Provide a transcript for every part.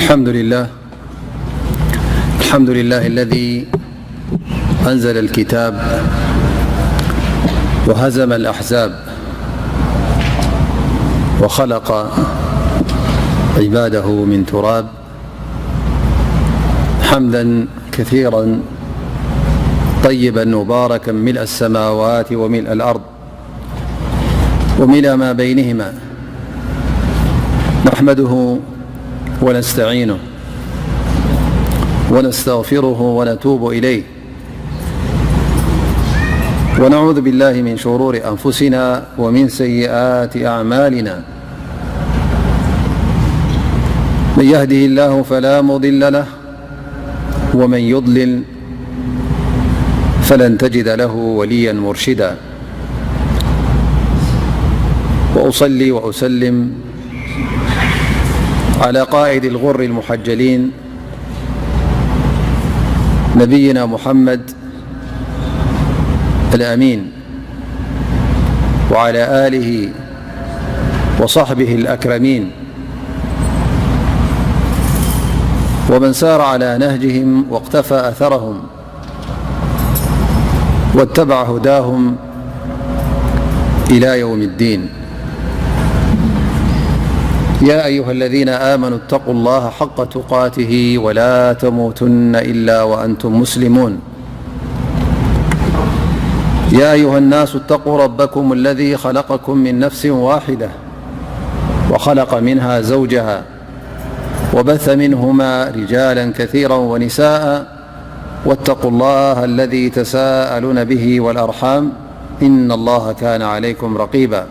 الحمد لله. الحمد لله الذي أنزل الكتاب وهزم الأحزاب وخلق عباده من تراب، حمدا كثيرا طيبا مباركا ملء السماوات وملء الأرض وملء ما بينهما، نحمده ونستعينه ونستغفره ونتوب إليه، ونعوذ بالله من شرور أنفسنا ومن سيئات أعمالنا. من يهده الله فلا مضل له، ومن يضلل فلن تجد له وليا مرشدا. وأصلي وأسلم على قائد الغر المحجلين نبينا محمد الأمين، وعلى آله وصحبه الأكرمين، ومن سار على نهجهم واقتفى أثرهم واتبع هداهم إلى يوم الدين. يا أيها الذين آمنوا اتقوا الله حق تقاته ولا تموتن إلا وأنتم مسلمون. يا أيها الناس اتقوا ربكم الذي خلقكم من نفس واحدة وخلق منها زوجها وبث منهما رجالا كثيرا ونساء، واتقوا الله الذي تساءلون به والأرحام، إن الله كان عليكم رقيبا.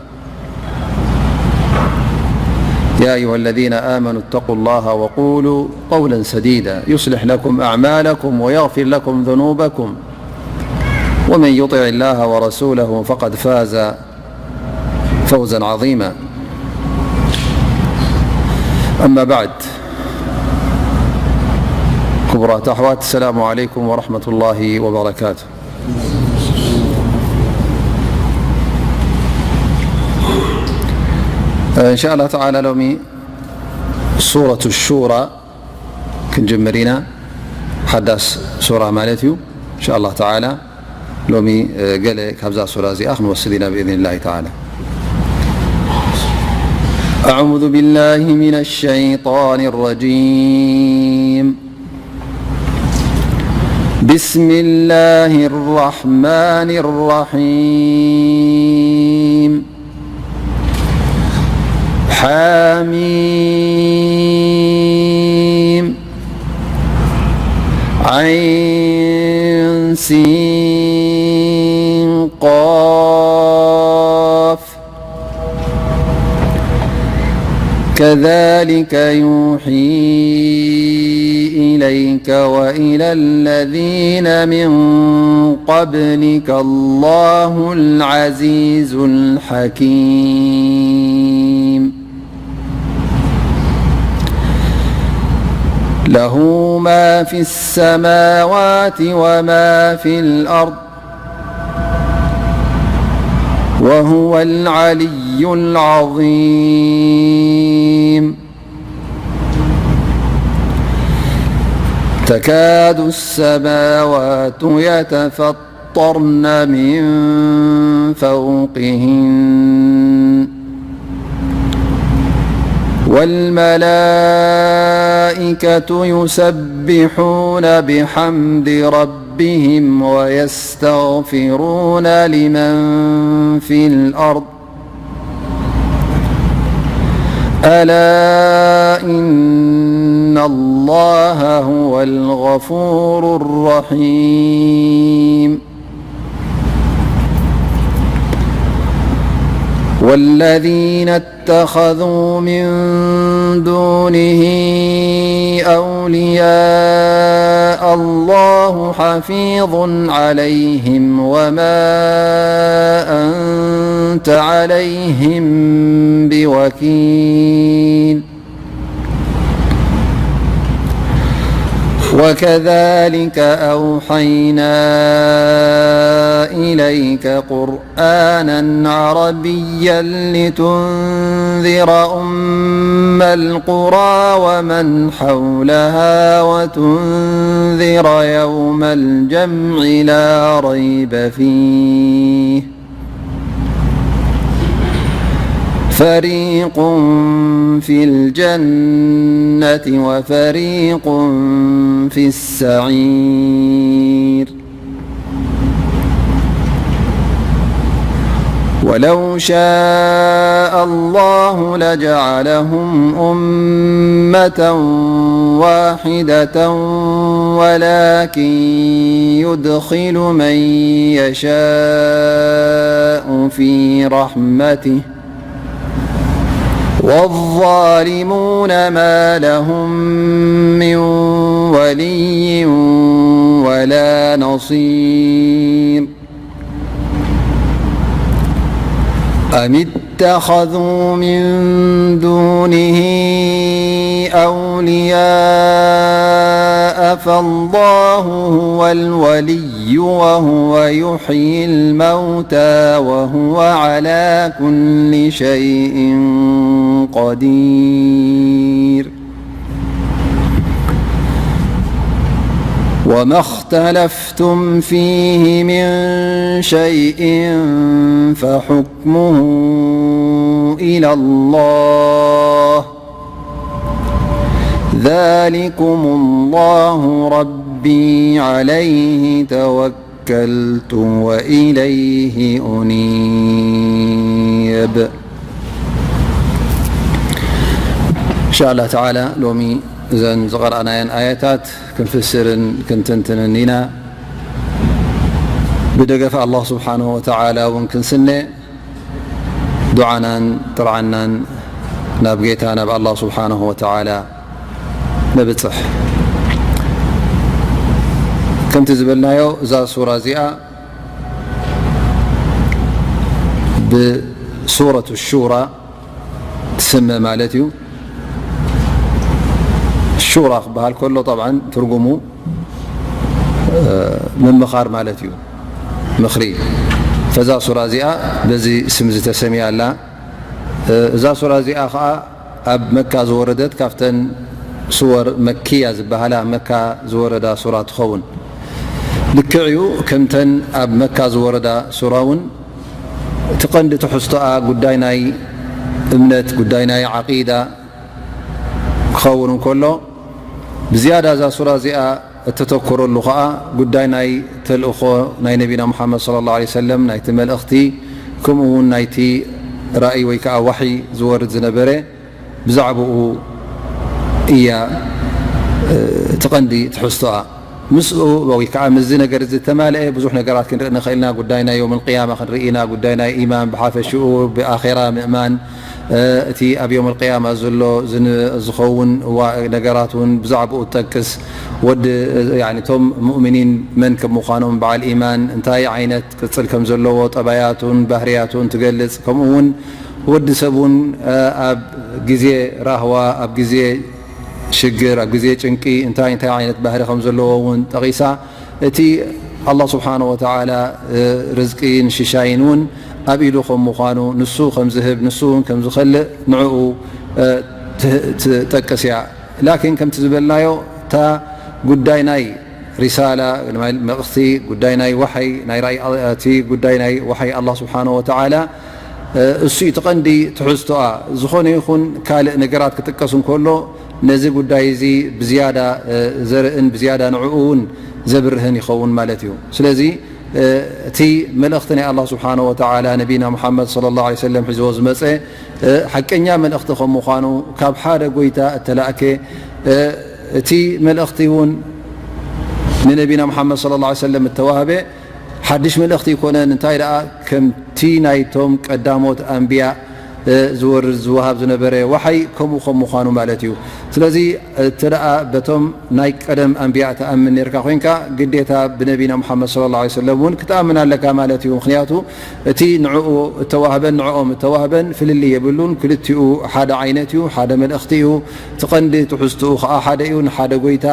يا أيها الذين آمنوا اتقوا الله وقولوا قولا سديدا يصلح لكم أعمالكم ويغفر لكم ذنوبكم، ومن يطع الله ورسوله فقد فاز فوزا عظيما. أما بعد، كبرات أحوات، السلام عليكم ورحمة الله وبركاته. إن شاء الله تعالى، لومي سورة الشورى ክንጅምር ኢና። ሓዳስ ሱራ ማለት እዩ። እንሻ ኣላህ ተዓላ ሎሚ፣ እ፣ ገለ ካብዛ ሱራ እዚኣ ክንወስድ ኢና ብኢዝኒ ላሂ ተዓላ። أعوذ بالله من الشيطان الرجيم. بسم الله الرحمن الرحيم. حميم. عين سين قاف. كذلك يوحي إليك وإلى الذين من قبلك الله العزيز الحكيم. له ما في السماوات وما في الأرض، وهو العلي العظيم. تكاد السماوات يتفطرن من فوقهن، والملائكة يسبحون بحمد ربهم ويستغفرون لمن في الأرض، ألا إن الله هو الغفور الرحيم. والذين اتخذوا من دونه أولياء الله حفيظ عليهم وما أنت عليهم بوكيل. وكذلك أوحينا إليك قرآنا عربيا لتنذر أم القرى ومن حولها وتنذر يوم الجمع لا ريب فيه، فريق في الجنة وفريق في السعير. ولو شاء الله لجعلهم أمة واحدة، ولكن يدخل من يشاء في رحمته، والظالمون ما لهم من ولي ولا نصير. أم اتخذوا من دونه أولياء، فالله هو الولي وهو يحيي الموتى وهو على كل شيء قدير. وما اختلفتم فيه من شيء فحكمه إلى الله، ذلكم الله ربي عليه توكلت وإليه أنيب. إن شاء الله تعالى ሎሚ እዘን ዝቐረኣናየን ኣያታት ክንፍስርን ክንትንትንን ኢና። ብደገፍ ኣላህ ስብሓንሁ ወተዓላ እውን ክንስነ፣ ዱዓናን ጥርዓናን ናብ ጌታ ናብ ኣላህ ስብሓንሁ ወተዓላ ነብጽሕ። ከምቲ ዝበልናዮ እዛ ሱራ እዚኣ ብሱረቱ ሹራ ትስመ ማለት እዩ። ሹራ ክበሃል ከሎ ጠብዓን ትርጉሙ ምምኻር ማለት እዩ፣ ምኽሪ። ፈዛ ሱራ እዚኣ በዚ ስም ዝተሰምያ ኣላ። እዛ ሱራ እዚኣ ኸዓ ኣብ መካ ዝወረደት፣ ካብተን ሱወር መክያ ዝበሃላ፣ ኣብ መካ ዝወረዳ ሱራ ትኸውን። ልክዕ እዩ፣ ከምተን ኣብ መካ ዝወረዳ ሱራ እውን እቲ ቀንዲ ትሕዝቶኣ ጉዳይ ናይ እምነት፣ ጉዳይ ናይ ዓቂዳ ክኸውን እንከሎ፣ ብዝያዳ እዛ ሱራ እዚኣ እተተኮረሉ ኸዓ ጉዳይ ናይ ተልእኾ ናይ ነቢና ሙሓመድ ሰለላሁ ዐለይሂ ወሰለም፣ ናይቲ መልእኽቲ፣ ከምኡ እውን ናይቲ ራእይ ወይ ከዓ ዋሕይ ዝወርድ ዝነበረ ብዛዕባኡ እያ፣ እ፣ እቲ ቀንዲ ትሕዝቶኣ። ምስኡ ወይ ከዓ ምስዚ ነገር እዚ ዝተማልአ ብዙሕ ነገራት ክንርኢ ንኽእል ኢና። ጉዳይ ናይ የውም ልቅያማ ክንርኢ ኢና፣ ጉዳይ ናይ ኢማን ብሓፈሽኡ፣ ብኣኼራ ምእማን፣ እ፣ እቲ ኣብ የውም ልቅያማ ዘሎ ዝን-፣ ዝኸውን ዋ-፣ ነገራት እውን ብዛዕባኡ ትጠቅስ። ወዲ፣ ያኒ፣ እቶም ሙእሚኒን መን ከም ምዃኖም፣ በዓል ኢማን እንታይ ዓይነት ቅጽል ከም ዘለዎ፣ ጠባያቱን ባህርያቱን ትገልጽ። ከምኡ እውን ወዲ ሰብ እውን፣ እ፣ ኣብ ግዜ ራህዋ፣ ኣብ ግዜ ሽግር፣ ኣብ ግዜ ጭንቂ እንታይ እንታይ ዓይነት ባህሪ ከም ዘለዎ እውን ጠቒሳ። እቲ ኣላህ ስብሓነ ወተዓላ፣ እ፣ ርዝቂን ሽሻይን እውን ኣብ ኢዱ ከም ምዃኑ፣ ንሱ ከም ዝህብ፣ ንሱ እውን ከም ዝኸልእ ንዕኡ፣ እ፣ ት-፣ ትጠቅስ እያ። ላኪን ከምቲ ዝበልናዮ፣ እታ ጉዳይ ናይ ሪሳላ፣ ናይ መልእኽቲ፣ ጉዳይ ናይ ዋሕይ፣ ናይ ራእይ፣ እቲ ጉዳይ ናይ ዋሕይ ኣላህ ስብሓነ ወተዓላ፣ እ፣ እሱ እዩ እቲ ቀንዲ ትሕዝቶኣ። ዝኾነ ይኹን ካልእ ነገራት ክጥቀስ እንከሎ፣ ነዚ ጉዳይ እዚ ብዝያዳ፣ እ፣ ዘርእን ብዝያዳ ንዕኡ እውን ዘብርህን ይኸውን ማለት እዩ። ስለዚ፣ እ፣ እቲ መልእኽቲ ናይ ኣላህ ስብሓነ ወተዓላ ነቢና ሙሓመድ ሰለላሁ ዐለይሂ ወሰለም ሒዝዎ ዝመጸ፣ እ፣ ሓቀኛ መልእኽቲ ከም ምዃኑ፣ ካብ ሓደ ጎይታ እተላእከ፣ እ፣ እቲ መልእኽቲ እውን ንነቢና ሙሓመድ ሰለላሁ ዐለይሂ ወሰለም እተዋህበ ሓድሽ መልእኽቲ ኣይኮነን። እንታይ ደኣ፣ ከምቲ ናይቶም ቀዳሞት ኣንብያ፣ እ፣ ዝወርድ ዝወሃብ ዝነበረ ዋሓይ ከምኡ ከም ምዃኑ ማለት እዩ። ስለዚ፣ እተ ደኣ በቶም ናይ ቀደም ኣንብያ ትኣምን ኔርካ ኮይንካ፣ ግዴታ ብነቢና ሙሓመድ ሰለላሁ ዐለይሂ ወሰለም እውን ክትኣምን ኣለካ ማለት እዩ። ምኽንያቱ፣ እቲ ንዕኡ እተዋህበን ንዕኦም እተዋህበን ፍልልይ የብሉን። ክልቲኡ ሓደ ዓይነት እዩ፣ ሓደ መልእኽቲ እዩ። እቲ ቀንዲ ትሕዝትኡ ኸዓ ሓደ እዩ። ንሓደ ጎይታ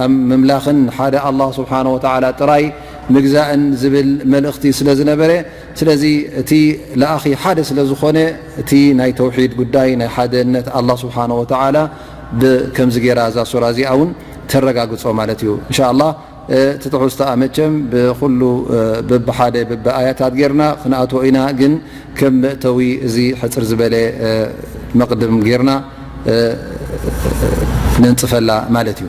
ኣብ ምምላኽን ንሓደ ኣላህ ስብሓነ ወተዓላ ጥራይ ምግዛእን ዝብል መልእኽቲ ስለ ዝነበረ፣ ስለዚ እቲ ለኣኺ ሓደ ስለ ዝኾነ፣ እቲ ናይ ተውሒድ ጉዳይ፣ ናይ ሓደነት ኣላህ ስብሓነ ወተዓላ ብከምዚ ገይራ እዛ ሱራ እዚኣ እውን ተረጋግጾ ማለት እዩ። እንሻ ኣላህ፣ እቲ ትሕዝቶኣ መቸም ብኹሉ፣ በብሓደ በብኣያታት ጌርና ክንኣትዎ ኢና፣ ግን ከም መእተዊ እዚ ሕጽር ዝበለ መቕድም ጌርና ነንጽፈላ ማለት እዩ።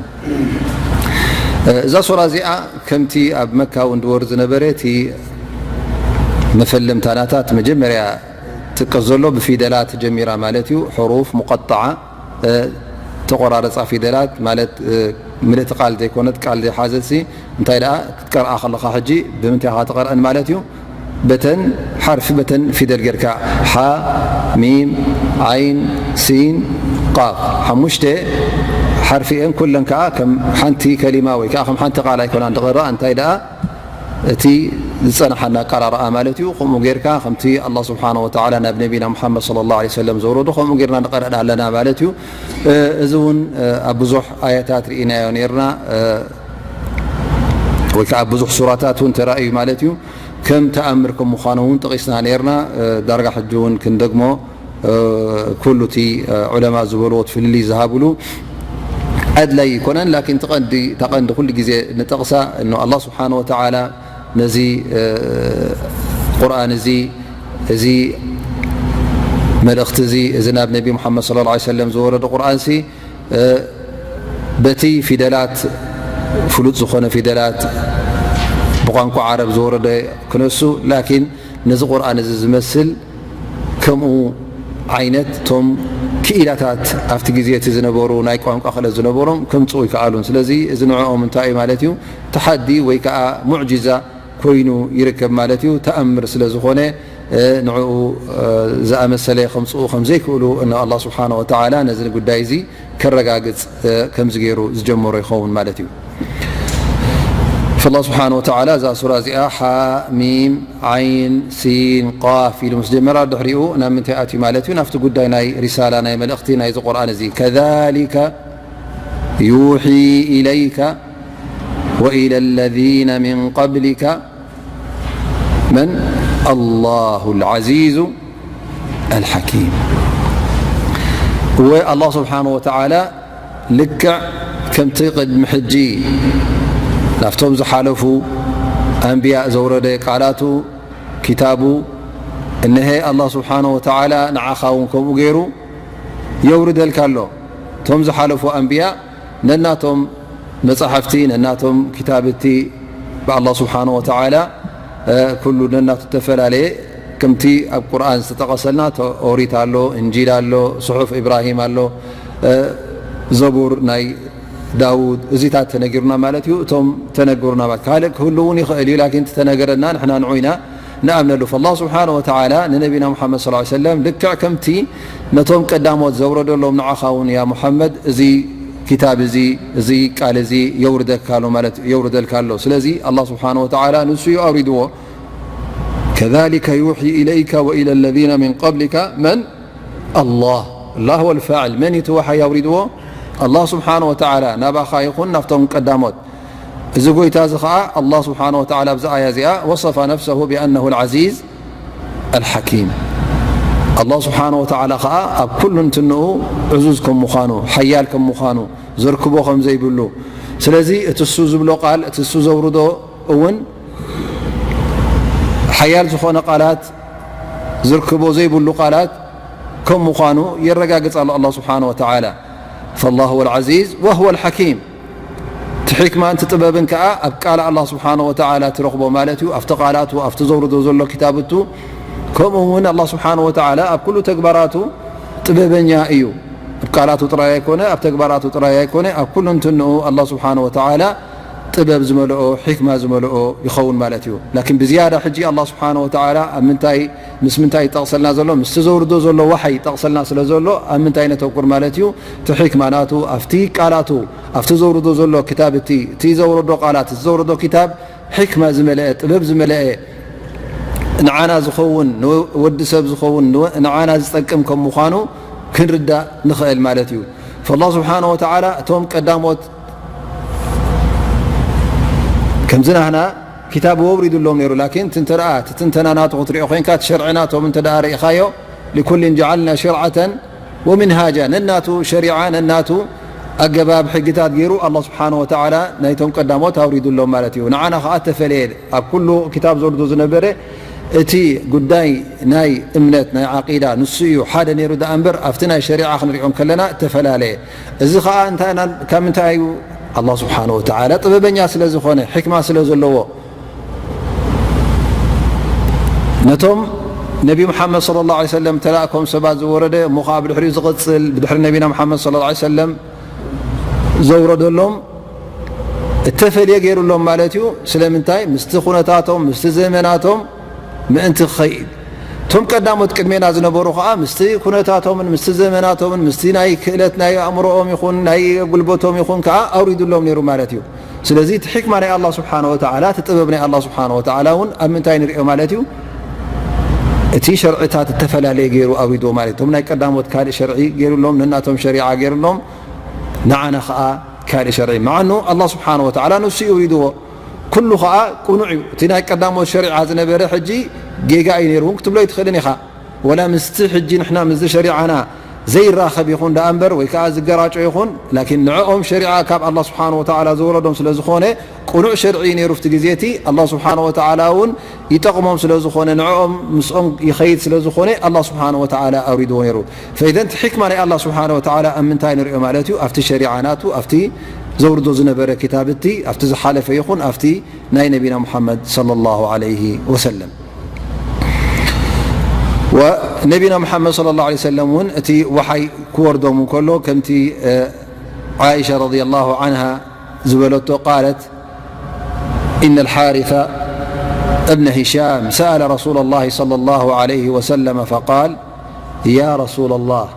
እዛ ሱራ እዚኣ ከምቲ ኣብ መካ እውን ድወርድ ዝነበረ፣ እቲ መፈለምታ ናታ እቲ መጀመርያ ጥቀስ ዘሎ ብፊደላት ጀሚራ ማለት እዩ። ሕሩፍ ሙቀጠዓ፣ ተቆራረፃ ፊደላት ማለት፣ ምልእቲ ቃል ዘይኮነት፣ ቃል ዘይሓዘት ሲ፣ እንታይ ደኣ ክትቀርኣ ከለኻ ሕጂ ብምንታይ ኢኻ ትቐርአን ማለት እዩ? በተን ሓርፊ፣ በተን ፊደል ጌርካ፣ ሓ፣ ሚም፣ ዓይን፣ ሲን፣ ቃፍ፣ ሓሙሽተ ሓርፊ እየን። ኩለን ከዓ ከም ሓንቲ ከሊማ ወይ ከዓ ከም ሓንቲ ቃል ኣይኮናን ዝቐርኣ። እንታይ ደኣ እቲ ዝጸንሓና ኣቀራርኣ ማለት እዩ። ከምኡ ጌርካ ከምቲ ኣላህ ስብሓነ ወተዓላ ናብ ነቢና ሙሓመድ ሰለላሁ ዐለይሂ ወሰለም ዘውረዶ ከምኡ ጌርና ንቐርእ ኣለና ማለት እዩ። እ፣ እዚ እውን፣ እ፣ ኣብ ብዙሕ ኣያታት ርኢናዮ ኔርና፣ እ፣ ወይ ከዓ ኣብ ብዙሕ ሱራታት እውን ተራእዩ ማለት እዩ። ከም ተኣምር ከም ምዃኑ እውን ጠቒስና ኔርና። እ፣ ዳርጋ ሕጂ እውን ክንደግሞ ኩሉ እቲ ዑለማ ዝበልዎ ፍልልይ ዝሃብሉ ኣድላይ ኣይኮነን። ላኪን እቲ ቀንዲ፣ እታ ቀንዲ ኩሉ ግዜ ንጠቕሳ እኖ ኣላህ ስብሓነ ወተዓላ ነዚ ቁርኣን እዚ፣ እዚ መልእኽቲ እዚ፣ እዚ ናብ ነቢ ሙሓመድ ሰለላሁ ዐለይሂ ወሰለም ዝወረደ ቁርኣን ሲ በቲ ፊደላት፣ ፍሉጥ ዝኾነ ፊደላት ብቋንቋ ዓረብ ዝወረደ ክነሱ፣ ላኪን ነዚ ቁርኣን እዚ ዝመስል ከምኡ ዓይነት እቶም ክኢላታት ኣብቲ ግዜ እቲ ዝነበሩ ናይ ቋንቋ ክእለት ዝነበሮም ከምጽኡ ይከኣሉን። ስለዚ እዚ ንዕኦም እንታይ እዩ ማለት እዩ? ተሓዲ ወይ ከኣ ሙዕጂዛ ኮይኑ ይርከብ ማለት እዩ። ተኣምር ስለ ዝኾነ፣ እ፣ ንዕኡ፣ እ፣ ዝኣመሰለ ከምጽኡ ከም ዘይክእሉ እነ ኣላህ ስብሓነ ወተዓላ ነዚ ጉዳይ እዚ ከረጋግጽ፣ እ፣ ከምዚ ገይሩ ዝጀመሮ ይኸውን ማለት እዩ። ፈላህ ስብሓነ ወተዓላ እዛ ሱራ እዚኣ ሓ፣ ሚም፣ ዓይን፣ ሲን፣ ቃፍ ኢሉ ምስ ጀመራ፣ ድሕሪኡ ናብ ምንታይ ኣትዩ ማለት እዩ? ናብቲ ጉዳይ ናይ ሪሳላ፣ ናይ መልእኽቲ ናይዚ ቁርኣን እዚ። ከዛሊከ ዩሒ ኢለይከ ወኢለ ለዚነ ሚን ቀብሊከ መን ኣላሁ ልዓዚዙ ኣልሓኪም። እወ፣ ኣላህ ስብሓነ ወተዓላ ልክዕ ከምቲ ቅድሚ ሕጂ ናብቶም ዝሓለፉ ኣንብያ ዘውረደ ቃላቱ፣ ኪታቡ፣ እነሀ ኣላህ ስብሓነ ወተዓላ ንዓኻ እውን ከምኡ ገይሩ የውርደልካ ኣሎ። እቶም ዝሓለፉ ኣንብያ ነናቶም መጻሕፍቲ፣ ነናቶም ክታብቲ ብኣላህ ስብሓነ ወተዓላ፣ እ፣ ኩሉ ነናቱ እተፈላለየ፣ ከምቲ ኣብ ቁርኣን ዝተጠቐሰልና፣ ተ-፣ ኦሪት ኣሎ፣ እንጂል ኣሎ፣ ጽሑፍ ኢብራሂም ኣሎ፣ እ፣ ዘቡር ናይ ዳውድ፣ እዚታት ተነጊሩና ማለት እዩ። እቶም ተነገሩና ማለት ካልእ ክህሉ እውን ይኽእል እዩ፣ ላኪን እቲ ተነገረና ንሕና ንዑ ኢና ንኣምነሉ። ፈላህ ስብሓነ ወተዓላ ንነቢና ሙሓመድ ሰለላሁ ዐለይሂ ወሰለም ልክዕ ከምቲ ነቶም ቀዳሞት ዘውረደሎም ንዓኻ እውን ያ ሙሓመድ እዚ ኪታብ እዚ፣ እዚ ቃል እዚ የውርደካ ኣሎ ማለት፣ የውርደልካ ኣሎ። ስለዚ ኣላህ ስብሓነ ወተዓላ ንሱ እዩ ኣውሪድዎ። ከዛሊከ ዩሒ ኢለይከ ወኢለ ለዚነ ሚን ቀብሊከ መን ኣላህ። ኣላህ ወልፋዕል መን እዩ እቲ ወሓይ ኣውሪድዎ? ኣላህ ስብሓነ ወተዓላ ናባኻ ይኹን ናብቶም ቀዳሞት። እዚ ጎይታ እዚ ኸዓ ኣላህ ስብሓነ ወተዓላ ኣብዚ ኣያ እዚኣ ወሰፈ ነፍሰሁ ቢኣነሁ ልዓዚዝ ኣልሓኪም። ኣላህ ስብሓነ ወተዓላ ኸዓ ኣብ ኩሉ እንትንኡ ዕዙዝ ከም ምዃኑ፣ ሓያል ከም ምዃኑ፣ ዘርክቦ ከም ዘይብሉ። ስለዚ እቲ እሱ ዝብሎ ቃል፣ እቲ እሱ ዘውርዶ እውን ሓያል ዝኾነ ቃላት፣ ዝርክቦ ዘይብሉ ቃላት ከም ምዃኑ የረጋግጽ ኣሎ ኣላህ ስብሓነ ወተዓላ። ፈላሁ ወልዓዚዝ ወሁወ ልሓኪም። እቲ ሕክማን እቲ ጥበብን ከኣ ኣብ ቃል ኣላህ ስብሓነ ወተዓላ ትረኽቦ ማለት እዩ። ኣብቲ ቃላቱ፣ ኣብቲ ዘውርዶ ዘሎ ክታብቱ፣ ከምኡ እውን ኣላህ ስብሓነ ወተዓላ ኣብ ኩሉ ተግባራቱ ጥበበኛ እዩ። ኣብ ቃላቱ ጥራይ ኣይኮነ፣ ኣብ ተግባራቱ ጥራይ ኣይኮነ፣ ኣብ ኩሉ እንትንኡ ኣላህ ስብሓነ ወተዓላ ጥበብ ዝመልኦ፣ ሕክማ ዝመልኦ ይኸውን ማለት እዩ። ላኪን ብዝያዳ ሕጂ ኣላህ ስብሓነ ወተዓላ ኣብ ምንታይ፣ ምስ ምንታይ ይጠቕሰልና ዘሎ? ምስቲ ዘውርዶ ዘሎ ዋሓይ ይጠቕሰልና ስለ ዘሎ፣ ኣብ ምንታይ ነተኩር ማለት እዩ? እቲ ሕክማ ናቱ ኣብቲ ቃላቱ፣ ኣብቲ ዘውርዶ ዘሎ ክታብ፣ እቲ፣ እቲ ዘውረዶ ቃላት፣ እቲ ዘውረዶ ክታብ ሕክማ ዝመልአ፣ ጥበብ ዝመልአ፣ ንዓና ዝኸውን፣ ንወዲ ሰብ ዝኸውን፣ ንወ-፣ ንዓና ዝጠቅም ከም ምዃኑ ክንርዳእ ንኽእል ማለት እዩ። ፈላህ ስብሓነ ወተዓላ እቶም ቀዳሞት ከምዚ ናህና ኪታብ ወውሪዱሎም ነይሩ። ላኪን እቲ እንተ ደኣ እቲ ትንተና ናቱ ክትሪኦ ኮይንካ፣ እቲ ሸርዒ ናቶም እንተ ደኣ ርኢኻዮ፣ ሊኩልን ጀዓልና ሽርዓተን ወሚንሃጃ፣ ነናቱ ሸሪዓ፣ ነናቱ ኣገባብ ሕግታት ገይሩ ኣላህ ስብሓነ ወተዓላ ናይቶም ቀዳሞት ኣውሪዱሎም ማለት እዩ። ንዓና ኸዓ እተፈለየ፣ ኣብ ኩሉ ኪታብ ዘውርዶ ዝነበረ እቲ ጉዳይ ናይ እምነት፣ ናይ ዓቂዳ ንሱ እዩ ሓደ ነይሩ ደኣ እምበር፣ ኣብቲ ናይ ሸሪዓ ክንሪኦ እንከለና እተፈላለየ። እዚ ኸዓ እንታይ ኢና፣ ካብ ምንታይ እዩ? ኣላህ ስብሓነ ወተዓላ ጥበበኛ ስለ ዝኾነ፣ ሕክማ ስለ ዘለዎ፣ ነቶም ነቢ ሙሓመድ ሰለላሁ ዐለይሂ ወሰለም ተላእኮም ሰባት ዝወረደ፣ እሞ ኸዓ ብድሕሪኡ ዝቕጽል፣ ብድሕሪ ነቢና ሙሓመድ ሰለላሁ ዐለይሂ ወሰለም ዘውረደሎም እተፈልየ ገይሩሎም ማለት እዩ። ስለምንታይ? ምስቲ ኩነታቶም፣ ምስቲ ዘመናቶም ምእንቲ ክኸይድ። እቶም ቀዳሞት ቅድሜና ዝነበሩ ኸዓ ምስቲ ኩነታቶምን ምስቲ ዘመናቶምን ምስቲ ናይ ክእለት ናይ ኣእምሮኦም ይኹን ናይ ጉልበቶም ይኹን ከኣ ኣውሪዱሎም ነይሩ ማለት እዩ። ስለዚ እቲ ሕክማ ናይ ኣላህ ስብሓነ ወተዓላ፣ እቲ ጥበብ ናይ ኣላህ ስብሓነ ወተዓላ እውን ኣብ ምንታይ ንሪኦ ማለት እዩ? እቲ ሸርዕታት እተፈላለየ ገይሩ ኣውሪድዎ ማለት እዩ። እቶም ናይ ቀዳሞት ካልእ ሸርዒ ገይሩሎም፣ ነናቶም ሸሪዓ ገይሩሎም፣ ንዓና ኸዓ ካልእ ሸርዒ። መዓኑ ኣላህ ስብሓነ ወተዓላ ንሱ እዩ ኣውሪድዎ። ኩሉ ኸዓ ቅኑዕ እዩ። እቲ ናይ ቀዳሞት ሸሪዓ ዝነበረ ሕጂ ጌጋ እዩ ነይሩ እውን ክትብሎ ኣይትኽእልን ኢኻ። ወላ ምስቲ ሕጂ ንሕና ምስዚ ሸሪዓና ዘይራኸብ ይኹን ደኣ እምበር፣ ወይ ከኣ ዝገራጮ ይኹን፣ ላኪን ንዕኦም ሸሪዓ ካብ ኣላህ ስብሓነ ወተዓላ ዝወረዶም ስለ ዝኾነ፣ ቅኑዕ ሸርዒ እዩ ነይሩ ኣብቲ ግዜ እቲ። ኣላህ ስብሓነ ወተዓላ እውን ይጠቕሞም ስለ ዝኾነ፣ ንዕኦም ምስኦም ይኸይድ ስለ ዝኾነ፣ ኣላህ ስብሓነ ወተዓላ ኣውሪድዎ ነይሩ። ፈኢዘን እቲ ሕክማ ናይ ኣላህ ስብሓነ ወተዓላ ኣብ ምንታይ ንሪኦ ማለት እዩ? ኣብቲ ሸሪዓ ናቱ፣ ኣብቲ ዘውርዶ ዝነበረ ክታብ እቲ፣ ኣብቲ ዝሓለፈ ይኹን ኣብቲ ናይ ነቢና ሙሓመድ ሰለላሁ ዐለይሂ ወሰለም። ወነቢና ሙሓመድ ሰለላሁ ዐለይሂ ወሰለም እውን እቲ ወሓይ ክወርዶም እንከሎ፣ ከምቲ፣ እ፣ ዓኢሻ ረዲየላሁ ዐንሃ ዝበለቶ፣ ቃለት፣ إن الحارث ابن هشام سأل رسول الله صلى الله عليه وسلم فقال: يا رسول الله،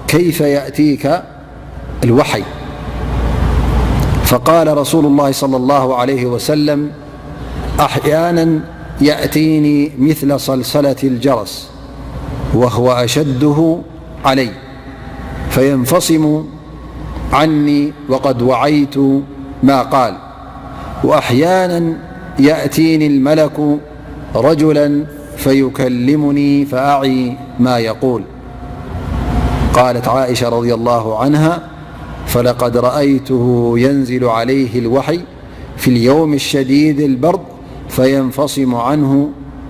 كيف يأتيك الوحي؟ فقال رسول الله صلى الله عليه وسلم: أحيانا يأتيني مثل صلصلة الجرس وهو أشده علي، فينفصم عني وقد وعيت ما قال، وأحيانا يأتيني الملك رجلا فيكلمني فأعي ما يقول. قالت عائشة رضي الله عنها: فلقد رأيته ينزل عليه الوحي في اليوم الشديد البرد فينفصم عنه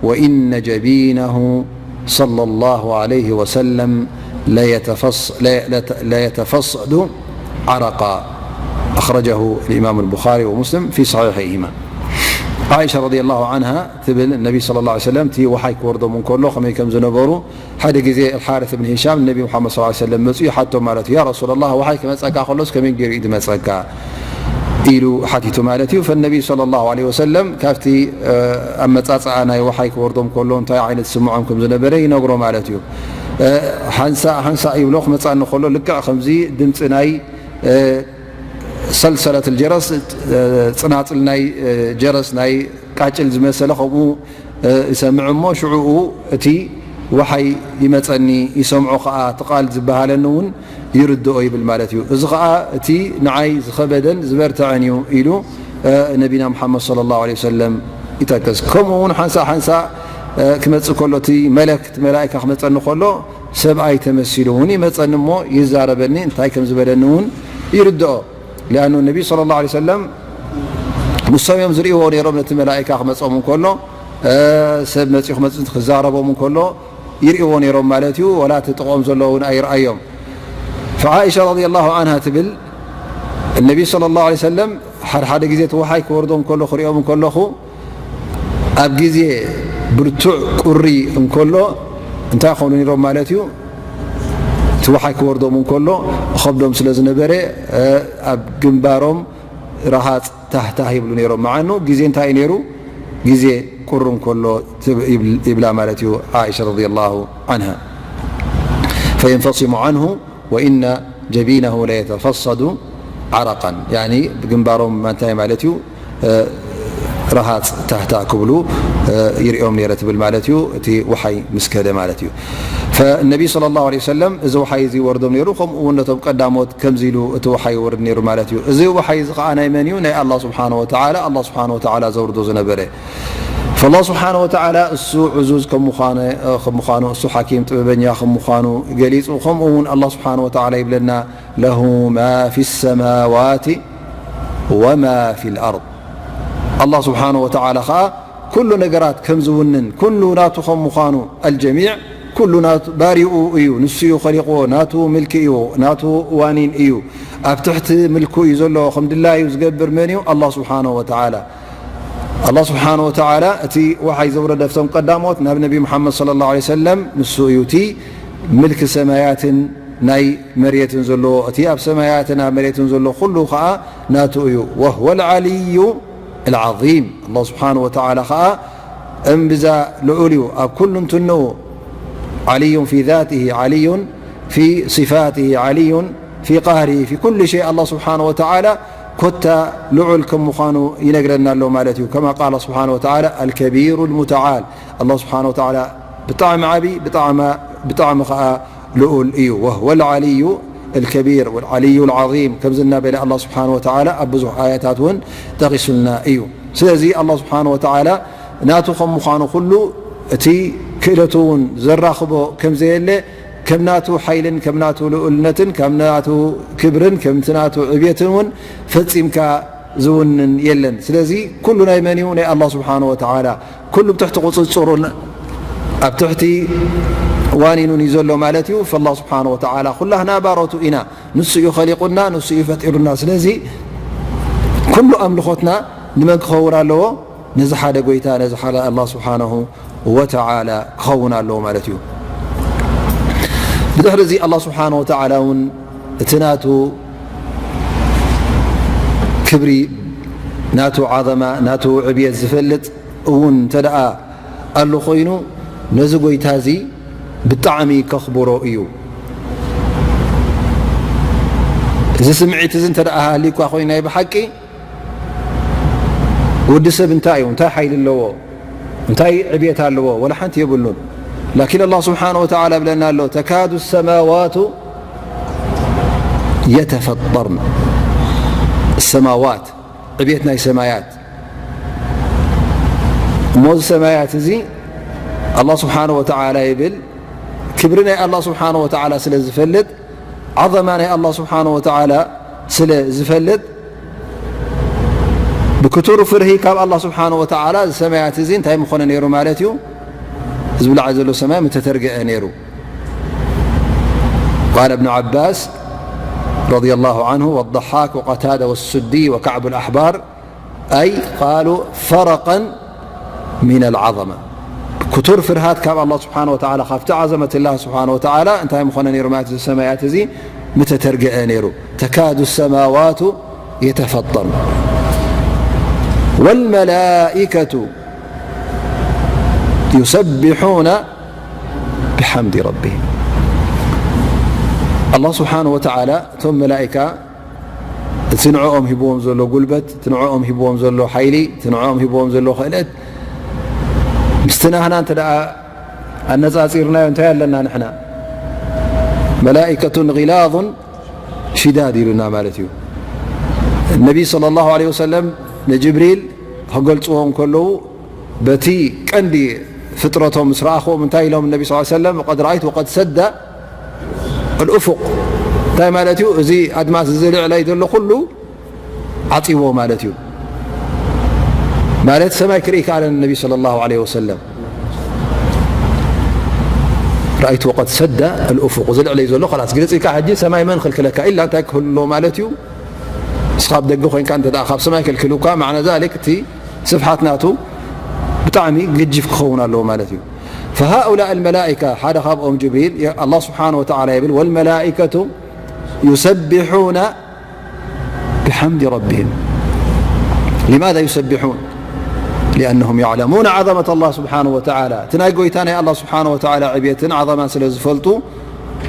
وإن جبينه صلى الله عليه وسلم ليتفص-، لي-، لت-، ليتفصد عرقا. أخرجه الإمام البخاري ومسلم في صحيحيهما. عائشة رضي الله عنها ትብል፣ ነቢ ሰለላሁ ዐለይሂ ወሰለም እቲ ወሓይ ክወርዶም እንከሎ ከመይ ከም ዝነበሩ፣ ሓደ ግዜ ኣልሓሪስ እብን ሂሻም ንነቢ ሙሓመድ ሰለላሁ ዐለይሂ ወሰለም መጺኡ ይሓቶም ማለት እዩ፣ ያ ረሱለላህ፣ ወሓይ ክመጸካ ከሎስ ከመይ ገይሩ እዩ ዝመጸካ? ኢሉ ሓቲቱ ማለት እዩ። ፈነቢ ሰለላሁ ዐለይሂ ወሰለም ካብቲ፣ እ፣ ኣመጻጽኣ ናይ ወሓይ ክወርዶም ከሎ እንታይ ዓይነት ስምዖም ከም ዝነበረ ይነግሮ ማለት እዩ። እ፣ ሓንሳእ ሓንሳእ ይብሎ፣ ክመጻኒ ከሎ ልክዕ ከምዚ ድምጺ ናይ፣ እ፣ ሰልሰለት ጀረስ፣ እ፣ ጽናጽል ናይ፣ እ፣ ጀረስ ናይ ቃጭል ዝመሰለ ከምኡ፣ እ፣ ይሰምዕ እሞ ሽዑኡ እቲ ወሓይ ይመጸኒ፣ ይሰምዖ ከኣ፣ እቲ ቃል ዝበሃለኒ እውን ይርድኦ ይብል ማለት እዩ። እዚ ከኣ እቲ ንዓይ ዝኸበደን ዝበርትዐን እዩ ኢሉ፣ እ፣ ነቢና ሙሓመድ ሰለላሁ ዐለይሂ ወሰለም ይጠቅስ። ከምኡ እውን ሓንሳእ ሓንሳእ፣ እ፣ ክመጽእ ከሎ፣ እቲ መለክ፣ እቲ መላኢካ ክመጸኒ ከሎ ሰብኣይ ተመሲሉ እውን ይመጸኒ እሞ ይዛረበኒ፣ እንታይ ከም ዝበለኒ እውን ይርድኦ። ሊኣኑ ነቢ ሰለላሁ ዐለይሂ ወሰለም ንሶም እዮም ዝርእይዎ ነይሮም፣ ነቲ መላኢካ ክመጾም እንከሎ፣ እ፣ ሰብ መጺኡ ክመጽእ ክዛረቦም እንከሎ ይርእይዎ ነይሮም ማለት እዩ። ወላ እቲ ጥቕኦም ዘሎ እውን ኣይርኣዮም። ፈዓኢሻ ረዲየላሁ ዐንሃ ትብል፣ ነቢ ሰለላሁ ዐለይሂ ወሰለም ሓደ ሓደ ግዜ እቲ ወሓይ ክወርዶም ከሎ ክርእዮም እንከለኹ፣ ኣብ ግዜ ብርቱዕ ቁሪ እንከሎ እንታይ ይኾኑ ነይሮም ማለት እዩ? እቲ ወሓይ ክወርዶም እንከሎ፣ ኸብዶም ስለ ዝነበረ፣ እ፣ ኣብ ግንባሮም ረሃጽ ታህታህ ይብሉ ነይሮም። መዓኑ ግዜ እንታይ እዩ ነይሩ? ግዜ ቁሪ እንከሎ ትብ-፣ ይብል-፣ ይብላ ማለት እዩ ዓኢሻ ረዲየላሁ ዐንሃ። ፈየንፈሲሙ ዐንሁ ወኢነ ጀቢነሁ ለየተፈሰዱ ዓረቃን። ያኒ ግንባሮም እንታይ ማለት እዩ? እ፣ ረሃጽ ታህታ ክብሉ፣ እ፣ ይርእዮም ነይረ ትብል ማለት እዩ። እቲ ወሓይ ምስ ከደ ማለት እዩ። ነቢ صلى الله عليه وسلم እዚ ውሓይ እዚ ይወርዶም ነይሩ። ከምኡ እውን ነቶም ቀዳሞት ከምዚ ኢሉ እቲ ውሓይ ይወርድ ነይሩ ማለት እዩ። እዚ ውሓይ እዚ ከዓ ናይ መን እዩ? ናይ ኣላህ ስብሓነ ወተዓላ፣ ኣላህ ስብሓነ ወተዓላ ዘውርዶ ዝነበረ። ፈላህ ስብሓነ ወተዓላ እሱ ዕዙዝ ከም ምዃነ-፣ ከም ምዃኑ፣ እሱ ሓኪም ጥበበኛ ከም ምዃኑ ገሊጹ። ከምኡ እውን ኣላህ ስብሓነ ወተዓላ ይብለና፣ ለሁ ማ ፊ ሰማዋት ወማ ፊ ልኣርድ። ኣላህ ስብሓነ ወተዓላ ኸዓ ኩሉ ነገራት ከም ዝውንን፣ ኩሉ ናቱ ከም ምዃኑ፣ ኣልጀሚዕ፣ ኩሉ ናቱ ባሪኡ እዩ፣ ንሱ እዩ ኸሊቕዎ፣ ናቱ ምልኪ እዩ፣ ናቱ ዋኒን እዩ። ኣብ ትሕቲ ምልኩ እዩ ዘሎ፣ ከም ድላዩ ዝገብር መን እዩ? ኣላህ ስብሓነሁ ወተዓላ። ኣላህ ስብሓነሁ ወተዓላ እቲ ወሓይ ዘውረደ ኣብቶም ቀዳሞት ናብ ነቢ ሙሓመድ ሰለላሁ ዐለይሂ ወሰለም፣ ንሱ እዩ እቲ ምልኪ ሰማያትን ናይ መሬትን ዘለዎ፣ እቲ ኣብ ሰማያትን ኣብ መሬትን ዘሎ ኩሉ ኸዓ ናቱ እዩ። ወሁወ ልዓልዩ ልዓዚም። ኣላህ ስብሓነሁ ወተዓላ ኸዓ እምብዛ ልዑል እዩ ኣብ ኩሉ እንትንኡ። ዓልዩን ፊ ዛትህ፣ ዓልዩን ፊ ሲፋትህ፣ ዓልዩን ፊ ቃህርህ፣ ፊ ኩሉ ሸይ። ኣላህ ስብሓነሁ ወተዓላ ኮታ ልዑል ከም ምዃኑ ይነግረና ኣሎ ማለት እዩ። ከማ ቃለ ስብሓነሁ ወተዓላ፣ ኣልከቢሩ ልሙተዓል። ኣላህ ስብሓነሁ ወተዓላ ብጣዕሚ ዓቢ፣ ብጣዕሚ፣ ብጣዕሚ ኸዓ ልኡል እዩ። ወሁወ ልዓልዩ ልከቢር ወልዓልዩ ልዓዚም፣ ከምዚ እናበለ ኣላህ ስብሓነሁ ወተዓላ ኣብ ብዙሕ ኣያታት እውን ጠቒሱልና እዩ። ስለዚ ኣላህ ስብሓነሁ ወተዓላ ናቱ ከም ምዃኑ ኩሉ፣ እቲ ክእለቱ እውን ዘራኽቦ ከም ዘየለ፣ ከም ናቱ ሓይልን ከም ናቱ ልኡልነትን ከም ናቱ ክብርን ከምቲ ናቱ ዕብየትን እውን ፈጺምካ ዝውንን የለን። ስለዚ ኩሉ ናይ መን እዩ? ናይ ኣላህ ስብሓነሁ ወተዓላ። ኩሉ ብትሕቲ ቁጽጽሩን ኣብ ትሕቲ ዋኒኑን እዩ ዘሎ ማለት እዩ። ፈላህ ስብሓነሁ ወተዓላ ኩላህና ባሮቱ ኢና። ንሱ እዩ ኸሊቁና፣ ንሱ እዩ ፈጢሩና። ስለዚ ኩሉ ኣምልኾትና ንመን ክኸውን ኣለዎ? ነዚ ሓደ ጎይታ፣ ነዚ ሓደ ኣላህ ስብሓነሁ ወተዓላ ክኸውን ኣለዎ ማለት እዩ። ብድሕሪ እዚ ኣላህ ስብሓነሁ ወተዓላ እውን እቲ ናቱ ክብሪ፣ ናቱ ዓዘማ፣ ናቱ ዕብየት ዝፈልጥ እውን እንተ ደኣ ኣሎ ኮይኑ፣ ነዚ ጎይታ እዚ ብጣዕሚ ከኽብሮ እዩ። እዚ ስምዒት እዚ እንተ ደኣ ሃልዩካ ኮይኑ፣ ናይ ብሓቂ ወዲ ሰብ እንታይ እዩ? እንታይ ሓይሊ ኣለዎ? እንታይ ዕብየት ኣለዎ? ወላ ሓንቲ የብሉን። ላኪን ኣላህ ስብሓነሁ ወተዓላ ብለና ኣሎ፣ ተካዱ ሰማዋቱ የተፈጠርን። ሰማዋት፣ ዕብየት ናይ ሰማያት። እሞ እዚ ሰማያት እዚ ኣላህ ስብሓነሁ ወተዓላ ይብል፣ ክብሪ ናይ ኣላህ ስብሓነሁ ወተዓላ ስለ ዝፈልጥ፣ ዓዘማ ናይ ኣላህ ስብሓነሁ ወተዓላ ስለ ዝፈልጥ፣ ብክቱር ፍርሂ ካብ ኣላህ ስብሓነሁ ወተዓላ እዚ ሰማያት እዚ እንታይ ምኾነ ነይሩ ማለት እዩ? እዚ ብላዕሊ ዘሎ ሰማይ ምተተርገአ ነይሩ። ቃለ እብኑ ዓባስ ረዲየላሁ ዐንሁ ወደሓክ ወቀታደ ወሱዲ ወከዕቡ ልኣሕባር፣ ኣይ ቃሉ ፈረቀን ሚን ኣልዓዘማ። ክቱር ፍርሃት ካብ ኣላህ ስብሓነ ወተዓላ፣ ካብቲ ዓዘመት ላህ ስብሓነ ወተዓላ እንታይ ምኾነ ነይሩ ማለት እዚ ሰማያት እዚ ምተተርገአ ነይሩ። ተካዱ ሰማዋቱ የተፈጠርን ወልመላኢከቱ ዩሰቢሑነ ብሓምዲ ረቢሂም። ኣላህ ስብሓነ ወተዓላ እቶም መላኢካ እቲ ንዕኦም ሂብዎም ዘሎ ጉልበት፣ እቲ ንዕኦም ሂብዎም ዘሎ ሓይሊ፣ እቲ ንዕኦም ሂብዎም ዘሎ ክእለት፣ ምስቲ ናህና እንተ ደኣ ኣነጻጺርናዮ እንታይ ኣለና ንሕና? መላኢከቱን ጊላዙን ሽዳድ ኢሉና ማለት እዩ። ነቢ ሰለላሁ ዐለይሂ ወሰለም ንጅብሪል ክገልጽዎ እንከለዉ፣ በቲ ቀንዲ ፍጥረቶም ምስ ረኣኽዎም እንታይ ኢሎም ነቢ ሰለላሁ ዐለይሂ ወሰለም? ወቀድ ረኣይቱ ወቀድ ሰደ ኣልኡፉቅ። እንታይ ማለት እዩ? እዚ ኣድማስ እዚ ልዕለይ ዘሎ ኩሉ ዓጽይዎ ማለት እዩ። ማለት ሰማይ ክርኢ ከኣለን ነቢ ሰለላሁ ዐለይሂ ወሰለም። ረኣይቱ ወቀድ ሰደ ኣልኡፉቅ። እዚ ልዕለይ ዘሎ ኸላስ ግልጽ ኢልካ ሕጂ ሰማይ መን ክልክለካ ኢላ እንታይ ክህሉ ኣለዎ ማለት እዩ? ንስኻ ኣብ ደገ ኮይንካ እንተ ደኣ ካብ ሰማይ ከልኪሉካ፣ ማዕና ዛሊክ እቲ ስፍሓት ናቱ ብጣዕሚ ገጂፍ ክኸውን ኣለዎ ማለት እዩ። ፈሃኡላእ ኣልመላኢካ፣ ሓደ ካብኦም ጅብሪል፣ ኣላህ ስብሓነ ወተዓላ ይብል፣ ወልመላኢከቱ ዩሰቢሑነ ብሓምዲ ረቢሂም። ሊማዛ ዩሰቢሑን? ሊኣነሁም ያዕለሙነ ዓዘመተ ላህ ስብሓነ ወተዓላ። እቲ ናይ ጎይታ ናይ ኣላህ ስብሓነ ወተዓላ ዕብየትን ዓዘማን ስለ ዝፈልጡ፣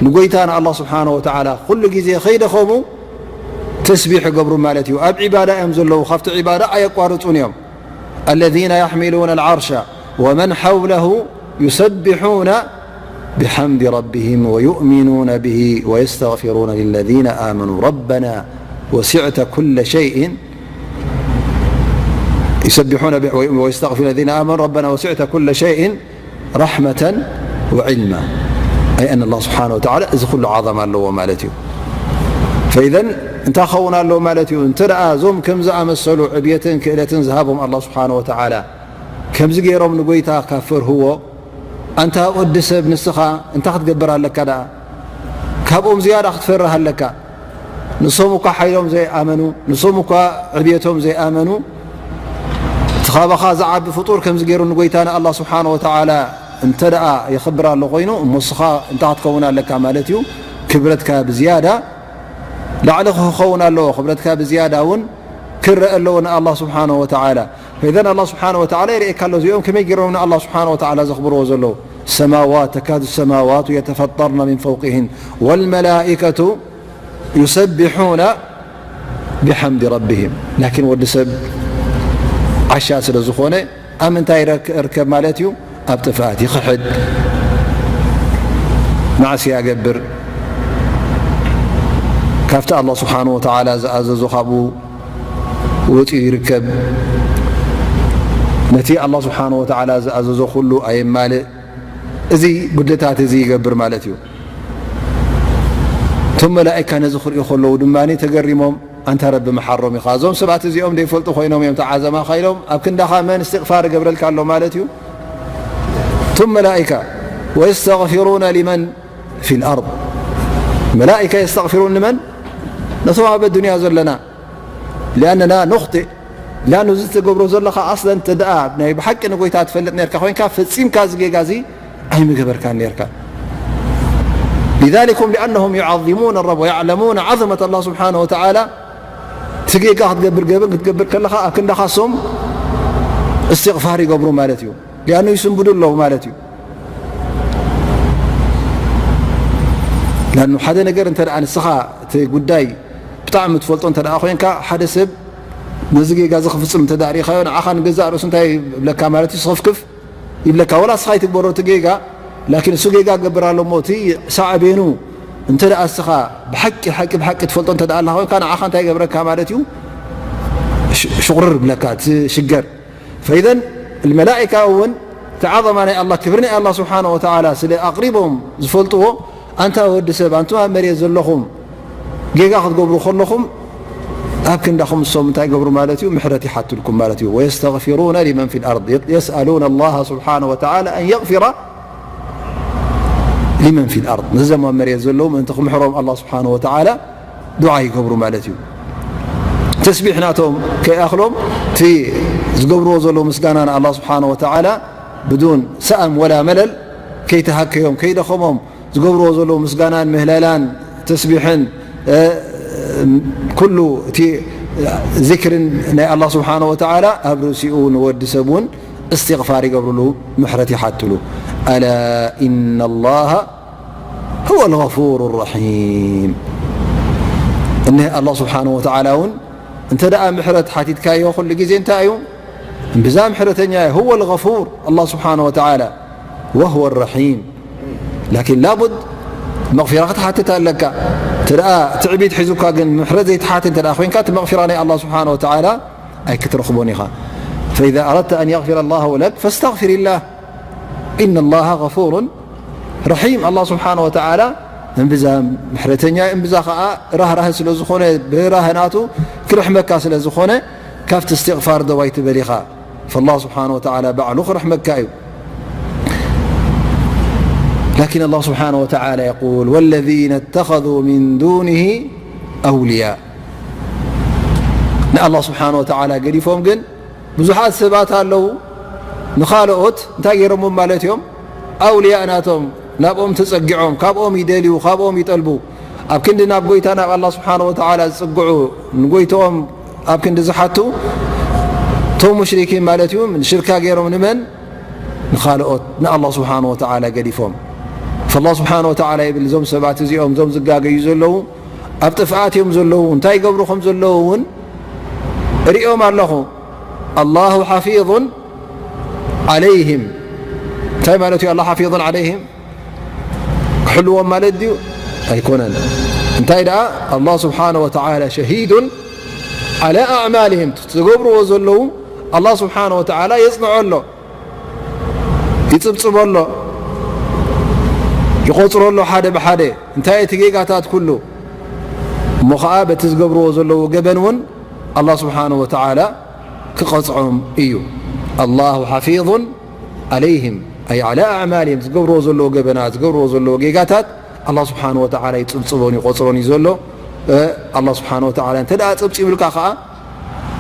ንጎይታ ንኣላህ ስብሓነ ወተዓላ ኩሉ ግዜ ከይደኸሙ ተስቢሕ ይገብሩ ማለት እዩ። ኣብ ዒባዳ እዮም ዘለዉ፣ ካብቲ ዒባዳ ኣየቋርጹን እዮም። ኣለዚነ የሕሚሉነ ኣልዓርሸ ወመን ሓውለሁ ዩሰቢሑነ بحمد ربهم ويؤمنون به ويستغفرون للذين آمنوا ربنا وسعت كل شيء يسبحون ب- ويستغفرون الذين آمنوا ربنا وسعت كل شيء رحمة وعلما. أي أن الله سبحانه وتعالى እዚ ኩሉ ዓظማ ኣለዎ ማለት እዩ። فإذا እንታይ ክኸውን ኣለዎ ማለት እዩ? እንተ ደኣ እዞም ከም ዝኣመሰሉ ዕብየትን ክእለትን ዝሃቦም ኣላህ ስብሓነ ወተዓላ ከምዚ ገይሮም ንጎይታ ካብ ፈርህዎ፣ ኣንታ ወዲ ሰብ ንስኻ እንታይ ክትገብር ኣለካ ደኣ? ካብኦም ዝያዳ ክትፈርህ ኣለካ። ንሶም እኳ ሓይሎም ዘይኣመኑ፣ ንሶም እኳ ዕብየቶም ዘይኣመኑ፣ እቲ ካባኻ ዝዓቢ ፍጡር ከምዚ ገይሩ ንጎይታ ንኣላህ ስብሓነ ወተዓላ እንተ ደኣ የኽብር ኣሎ ኮይኑ፣ እሞ ንስኻ እንታይ ክትከውን ኣለካ ማለት እዩ? ክብረትካ ብዝያዳ ላዕሊ ክኸውን ኣለዎ። ክብረትካ ብዝያዳ እውን ክረአ ኣለዎ ንኣላህ ስብሓነ ወተዓላ። فإذا ኣላህ ስብሓነ ወተዓላ የርእየካ ኣሎ እዚኦም ከመይ ገይሮም ንኣላህ ስብሓነ ወተዓላ ዘኽብርዎ ዘለዉ። السماوات تكاد السماوات يتفطرن من فوقهن والملائكة يسبحون بحمد ربهم. ላኪን ወዲ ሰብ ዓሻ ስለ ዝኾነ ኣብ ምንታይ ይረክ- ይርከብ ማለት እዩ? ኣብ ጥፍኣት ይኽሕድ፣ ማዕስያ ይገብር፣ ካብቲ ኣላህ ስብሓነ ወተዓላ ዝኣዘዞ ካብኡ ወፂኡ ይርከብ። ነቲ ኣላህ ስብሓነ ወተዓላ ዝኣዘዞ ኩሉ ኣየማልእ። እዚ ጉድለታት እዚ ይገብር ማለት እዩ። እቶም መላእካ ነዚ ክርእዩ ከለዉ ድማ ተገሪሞም፣ ኣንታ ረቢ መሓሮም ኢኻ። እዞም ሰባት እዚኦም ዘይፈልጡ ኮይኖም እዮም ተዓዘማኻ ኢሎም ኣብ ክንዳኻ መን እስትቕፋር ይገብረልካ ኣሎ ማለት እዩ? እቶም መላእካ ወየስተግፊሩነ ሊመን ፊል ኣርድ። መላእካ የስተግፊሩን ንመን? ነቶም ኣብ ኣዱንያ ዘለና። ሊኣነና ኑኽጢእ። ሊኣኑ እዚ ትገብሮ ዘለኻ ኣስለን እንተ ደኣ ናይ ብሓቂ ንጎይታ ትፈልጥ ነርካ ኮይንካ ፈጺምካ እዚ ጌጋ እዚ ኣይምገበርካን ነርካ። لذلك هم لأنهم يعظمون الرب ويعلمون عظمة الله سبحانه وتعالى። እቲ ጌጋ ክትገብር ገበን ክትገብር ከለኻ ኣብ ክንዳኻ እሶም እስትቕፋር ይገብሩ ማለት እዩ። ሊኣኑ ይስንብዱ ኣለዉ ማለት እዩ። ሊኣኑ ሓደ ነገር እንተ ደኣ ንስኻ እቲ ጉዳይ ብጣዕሚ ትፈልጦ እንተ ደኣ ኮይንካ ሓደ ሰብ ነዚ ጌጋ እዚ ክፍጽም እንተ ደኣ ርኢኻዮ ንዓኻ ንገዛእ ርእሱ እንታይ ይብለካ ማለት እዩ? ስኽፍክፍ ይብለካ። ወላ እስኻ ይትግበሮ እቲ ጌጋ፣ ላኪን እሱ ጌጋ ገብር ኣሎ እሞ እቲ ሳዕቤኑ እንተ ደኣ እስኻ ብሓቂ ሓቂ ብሓቂ ትፈልጦ እንተ ደኣ ኣለኻ ኮይንካ ንዓኻ እንታይ ይገብረካ ማለት እዩ? ሽ- ሽቑርር ይብለካ፣ ትሽገር። ፈኢዘን መላኢካ እውን እቲ ዓዘማ ናይ ኣላህ ክብሪ ናይ ኣላህ ስብሓነ ወተዓላ ስለ ኣቕሪቦም ዝፈልጥዎ ኣንታ ወዲ ሰብ ኣንቱም ኣብ መሬት ዘለኹም ጌጋ ክትገብሩ ከለኹም ኣብ ክንዳኹም እሶም እንታይ ይገብሩ ማለት እዩ? ምሕረት ይሓትልኩም ማለት እዩ። ወየስተግፊሩነ ሊመን ፊል ኣርድ የስኣሉነ ኣላህ ስብሓነ ወተዓላ ኣን የግፊራ ሊመን ፊል ኣርድ ነዞም ኣብ መሬት ዘለዉ ምእንቲ ክምሕሮም ኣላህ ስብሓነ ወተዓላ ዱዓ ይገብሩ ማለት እዩ። ተስቢሕ ናቶም ከይኣኽሎም እቲ ዝገብርዎ ዘለዉ ምስጋና ንኣላህ ስብሓነ ወተዓላ ብዱን ሰኣም ወላ መለል ከይተሃከዮም ከይደኸሞም ዝገብርዎ ዘለዉ ምስጋናን ምህለላን ተስቢሕን ኩሉ እቲ ዚክርን ናይ ኣላህ ስብሓነ ወተዓላ ኣብ ርእሲኡ ንወዲ ሰብ እውን እስትቕፋር ይገብርሉ፣ ምሕረት ይሓትሉ። ኣላ ኢነ ላሃ ሁወ ልገፉሩ ረሒም። እነሀ ኣላህ ስብሓነ ወተዓላ እውን እንተ ደኣ ምሕረት ሓቲትካዮ ኩሉ ግዜ እንታይ እዩ? እምብዛ ምሕረተኛ እዩ። ሁወ ልገፉር ኣላህ ስብሓነ ወተዓላ ወሁወ ረሒም። ላኪን ላቡድ መቕፊራ ክትሓትት ኣለካ። እንተ ደኣ ትዕቢት ሒዙካ ግን ምሕረት ዘይትሓትት እንተ ደኣ ኮይንካ እቲ መቕፊራ ናይ ኣላህ ስብሓነ ወተዓላ ኣይክትረኽቦን ኢኻ። ፈኢዛ ኣረድተ ኣን የግፊረ ላሁ ለክ ፈስተግፊሪላህ። ኢነ ላሃ ገፉሩን ረሒም። ኣላህ ስብሓነ ወተዓላ እምብዛ ምሕረተኛ እዩ፣ እምብዛ ኸዓ ራህራህ ስለ ዝኾነ ብራህ ናቱ ክርሕመካ ስለ ዝኾነ ካብቲ እስትቕፋር ደው ኣይትበል ኢኻ። ፈላህ ስብሓነ ወተዓላ ባዕሉ ክርሕመካ እዩ። ላኪን ኣላህ ስብሓነ ወተዓላ የቁል ወለዚነ እተኸዙ ሚን ዱኒሂ ኣውልያ ንኣላህ ስብሓነ ወተዓላ ገዲፎም ግን ብዙሓት ሰባት ኣለዉ ንኻልኦት እንታይ ገይሮምዎም ማለት እዮም? ኣውልያእ ናቶም ናብኦም ተጸጊዖም ካብኦም ይደልዩ ካብኦም ይጠልቡ ኣብ ክንዲ ናብ ጎይታ ናብ ኣላህ ስብሓነ ወተዓላ ዝጽግዑ ንጎይትኦም ኣብ ክንዲ ዝሓቱ እቶም ሙሽሪኪን ማለት እዩ ሽርካ ገይሮም ንመን ንኻልኦት ንኣላህ ስብሓነ ወተዓላ ገዲፎም ፈላህ ስብሓነ ወተዓላ ይብል እዞም ሰባት እዚኦም እዞም ዝጋገዩ ዘለዉ ኣብ ጥፍኣት እዮም ዘለዉ እንታይ ይገብሩ ከም ዘለዉ እውን እሪኦም ኣለኹ ኣላሁ ሓፊظን ዓለይህም እንታይ ማለት እዩ ኣላ ሓፊظን ዓለይህም ክሕልዎም ማለት ድዩ? ኣይኮነን። እንታይ ደኣ ኣላህ ስብሓነ ወተዓላ ሸሂዱን ዓላ ኣዕማልህም፣ ዝገብርዎ ዘለዉ ኣላህ ስብሓነ ወተዓላ የጽንዖ ኣሎ፣ ይጽብጽቦ ኣሎ፣ ይቖጽሮ ኣሎ ሓደ ብሓደ። እንታይ እቲ ጌጋታት ኩሉ እሞ ኸዓ በቲ ዝገብርዎ ዘለዉ ገበን እውን ኣላህ ስብሓነ ወተዓላ ክቐጽዖም እዩ። ኣላሁ ሓፊዙን ዓለይህም፣ ኣይ ዓላ ኣዕማልህም፣ ዝገብርዎ ዘለዉ ገበናት፣ ዝገብርዎ ዘለዉ ጌጋታት ኣላህ ስብሓነ ወተዓላ ይጽብጽቦን ይቖጽሮን እዩ ዘሎ። ኣላህ ስብሓነ ወተዓላ እንተ ደኣ ጸብጺቡልካ ኸዓ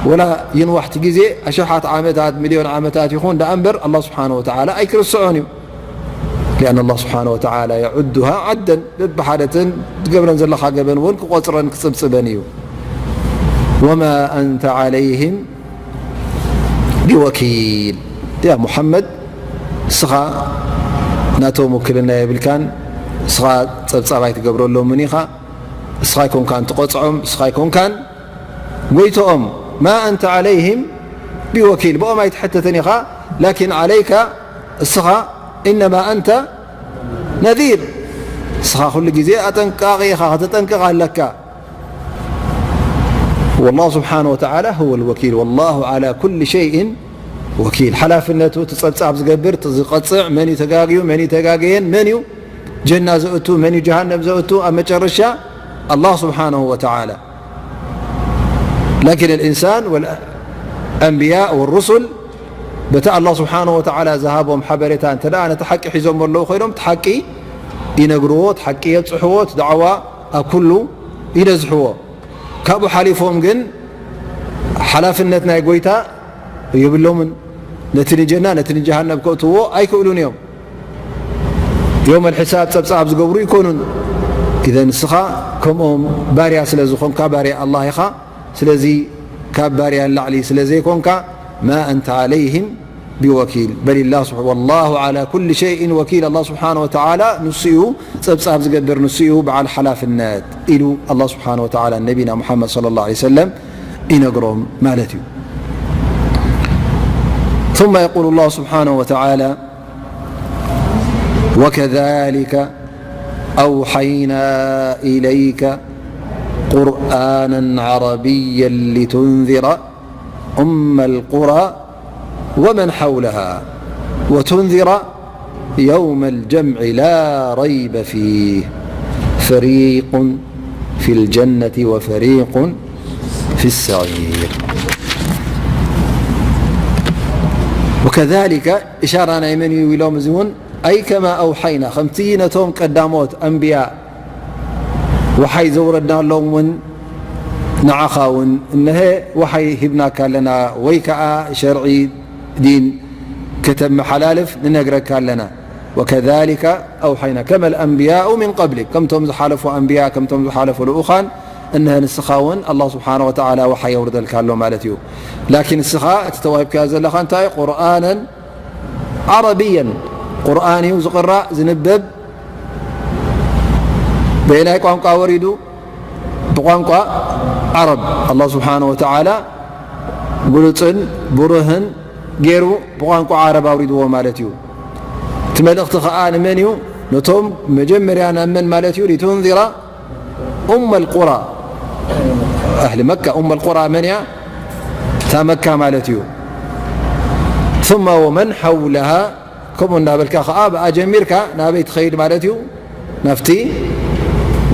ወላ ይንዋሕቲ ግዜ ኣሽሓት ዓመታት፣ ሚልዮን ዓመታት ይኹን ደኣ እምበር ኣላህ ስብሓነ ወተዓላ ኣይክርስዖን እዩ። ሊኣን ኣላህ ስብሓነ ወተዓላ የዑዱሃ ዓደን፣ በብሓደትን ትገብረን ዘለኻ ገበን እውን ክቖጽረን ክጽብጽበን እዩ። ወማ ኣንተ ዓለይህም ቢወኪል። ያ ሙሓመድ፣ እስኻ ናቶም ውክልና የብልካን፣ እስኻ ጸብጻብ ኣይትገብረሎምን ኢኻ፣ እስኻ ኣይኮንካን ትቐጽዖም፣ እስኻ ኣይኮንካን ጎይትኦም። ማ ኣንተ ዓለይህም ቢወኪል፣ ብኦም ኣይትሕተትን ኢኻ። ላኪን ዓለይካ፣ እስኻ፣ ኢነማ ኣንተ ነዚር፣ እስኻ ኩሉ ግዜ ኣጠንቃቒ ኢኻ፣ ከተጠንቅቕ ኣለካ። ወላሁ ስብሓነ ወተዓላ ሁወል ወኪል፣ ወላሁ ዓላ ኩሊ ሸይእን ወኪል። ሓላፍነቱ፣ እቲ ጸብጻብ ዝገብር፣ እቲ ዝቐጽዕ፣ መን እዩ ተጋግዩ፣ መን እዩ ተጋገየን፣ መን እዩ ጀና ዘእቱ፣ መን እዩ ጀሃነም ዘእቱ፣ ኣብ መጨረሻ ኣላህ ስብሓነሁ ወተዓላ። ላኪን ልኢንሳን ወልኣንብያ ወሩሱል በቲ ኣላህ ስብሓነሁ ወተዓላ ዝሃቦም ሓበሬታ እንተ ደኣ ነቲ ሓቂ ሒዞም ኣለዉ ኮይኖም፣ እቲ ሓቂ ይነግርዎ፣ እቲ ሓቂ የብጽሕዎ፣ እቲ ዳዕዋ ኣብ ኩሉ ይነዝሕዎ። ካብኡ ሓሊፎም ግን ሓላፍነት ናይ ጎይታ የብሎምን። ነቲ ንጀና ነቲ ንጀሃነም ከእትዎ ኣይክእሉን እዮም። ዮም ኣልሕሳብ ጸብጻብ ዝገብሩ ይኮኑን። ኢዘን ንስኻ ከምኦም ባርያ ስለ ዝኾንካ፣ ባርያ ኣላህ ኢኻ። ስለዚ ካብ ባርያ ንላዕሊ ስለ ዘይኮንካ፣ ማ ኣንተ ዓለይህም ቢወኪል፣ በሊላህ ስብሓ-፣ ወላሁ ዓላ ኩሊ ሸይእን ወኪል። ኣላህ ስብሓነ ወተዓላ ንሱ እዩ ጸብጻብ ዝገብር፣ ንሱ እዩ በዓል ሓላፍነት ኢሉ ኣላህ ስብሓነ ወተዓላ ነቢና ሙሓመድ ሰለላሁ ዐለይሂ ወሰለም ይነግሮም ማለት እዩ። ثم يقول الله سبحانه وتعالى: وكذلك أوحينا إليك قرآنا عربيا لتنذر أم القرى ومن حولها وتنذر يوم الجمع لا ريب فيه فريق في الجنة وفريق في السعير. وكذلك إشارة ናይ መን እዩ ኢሎም፣ እዚ እውን أي كما أوحينا، ከምቲ ነቶም ቀዳሞት ኣንብያ ወሓይ ዘውረድናሎም እውን ንዓኻ እውን እነሀ ወሓይ ሂብናካ ኣለና፣ ወይ ከዓ ሸርዒ ዲን ከተመሓላልፍ ንነግረካ ኣለና። وكذلك أوحينا كما الأنبياء من قبلك، ከምቶም ዝሓለፉ ኣንብያ፣ ከምቶም ዝሓለፉ ልኡኻን እነሀ ንስኻ እውን ኣላህ ስብሓነ ወተዓላ ወሓይ የውርደልካ ኣሎ ማለት እዩ። ላኪን ንስኻ እቲ ተዋሂብካዮ ዘለኻ እንታይ? ቁርኣነን ዓረብየን፣ ቁርኣን እዩ ዝቕራእ ዝንበብ። በየናይ ቋንቋ ወሪዱ? ብቋንቋ ዓረብ። ኣላህ ስብሓነ ወተዓላ ግሉጽን ብሩህን ገይሩ ብቋንቋ ዓረብ ኣውሪድዎ ማለት እዩ። እቲ መልእኽቲ ኸዓ ንመን እዩ? ነቶም መጀመርያ ናብ መን ማለት እዩ? ሊቱንዚራ ኡመል ቁራ፣ ኣህሊ መካ። ኡመል ቁራ መን እያ? እታ መካ ማለት እዩ። ثم ومن حولها، ከምኡ እንዳበልካ ኸዓ ብኣ ጀሚርካ ናበይ ትኸይድ ማለት እዩ? ናብቲ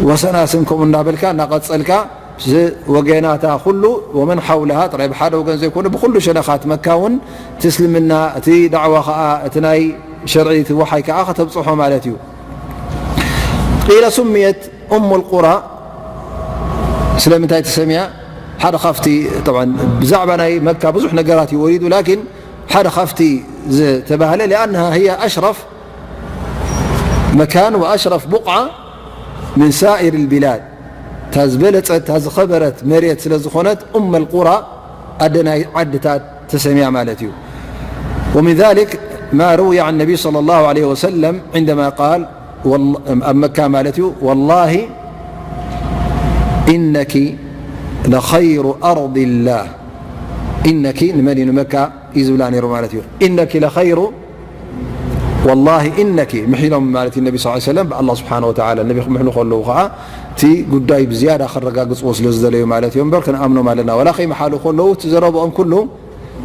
ወሰናስን ከምኡ እንዳበልካ እናቐጸልካ፣ ወገናታ ኩሉ፣ ወመን ሓውለሃ ጥራይ ብሓደ ወገን ዘይኮነ ብኩሉ ሸነኻት መካ እውን እቲ እስልምና፣ እቲ ዳዕዋ ኸዓ፣ እቲ ናይ ሸርዒ፣ እቲ ወሓይ ከኣ ከተብጽሖ ማለት እዩ። ቂለ ሱምየት ኡሙል ቁራ ስለምንታይ ተሰምያ? ሓደ ካብቲ፣ ጠብዓን ብዛዕባ ናይ መካ ብዙሕ ነገራት እዩ ወሪዱ፣ ላኪን ሓደ ካብቲ ዝተባህለ ሊኣንሃ ህያ ኣሽረፍ መካን ወኣሽረፍ ቡቕዓ ምን ሳኢር ልቢላድ፣ እታ ዝበለጸት፣ እታ ዝኸበረት መሬት ስለ ዝኾነት ኡመል ቁራ ኣደ ናይ ዓድታት ተሰምያ ማለት እዩ። ومن ذلك ما روي عن النبي صلى الله عليه وسلم عندما قال، ወል-፣ ኣብ መካ ማለት እዩ፣ ወላሂ ኢነኪ ለኸይሩ ኣርዲላህ። ኢነኪ ንመን እዩ? ንመካ እዩ ዝብላ ነይሩ ማለት እዩ። ኢነኪ ለኸይሩ ወላሂ ኢነኪ ምሒሎም ማለት እዩ ነቢ ስ ሰለም ብኣላ ስብሓን ወተዓላ። ነቢ ክምሕሉ ከለዉ ከዓ እቲ ጉዳይ ብዝያዳ ክረጋግፅዎ ስለ ዝደለዩ ማለት እዮም እምበር ክንኣምኖም ኣለና። ዋላ ከይመሓሉ ከለዉ እቲ ዘረብኦም ኩሉ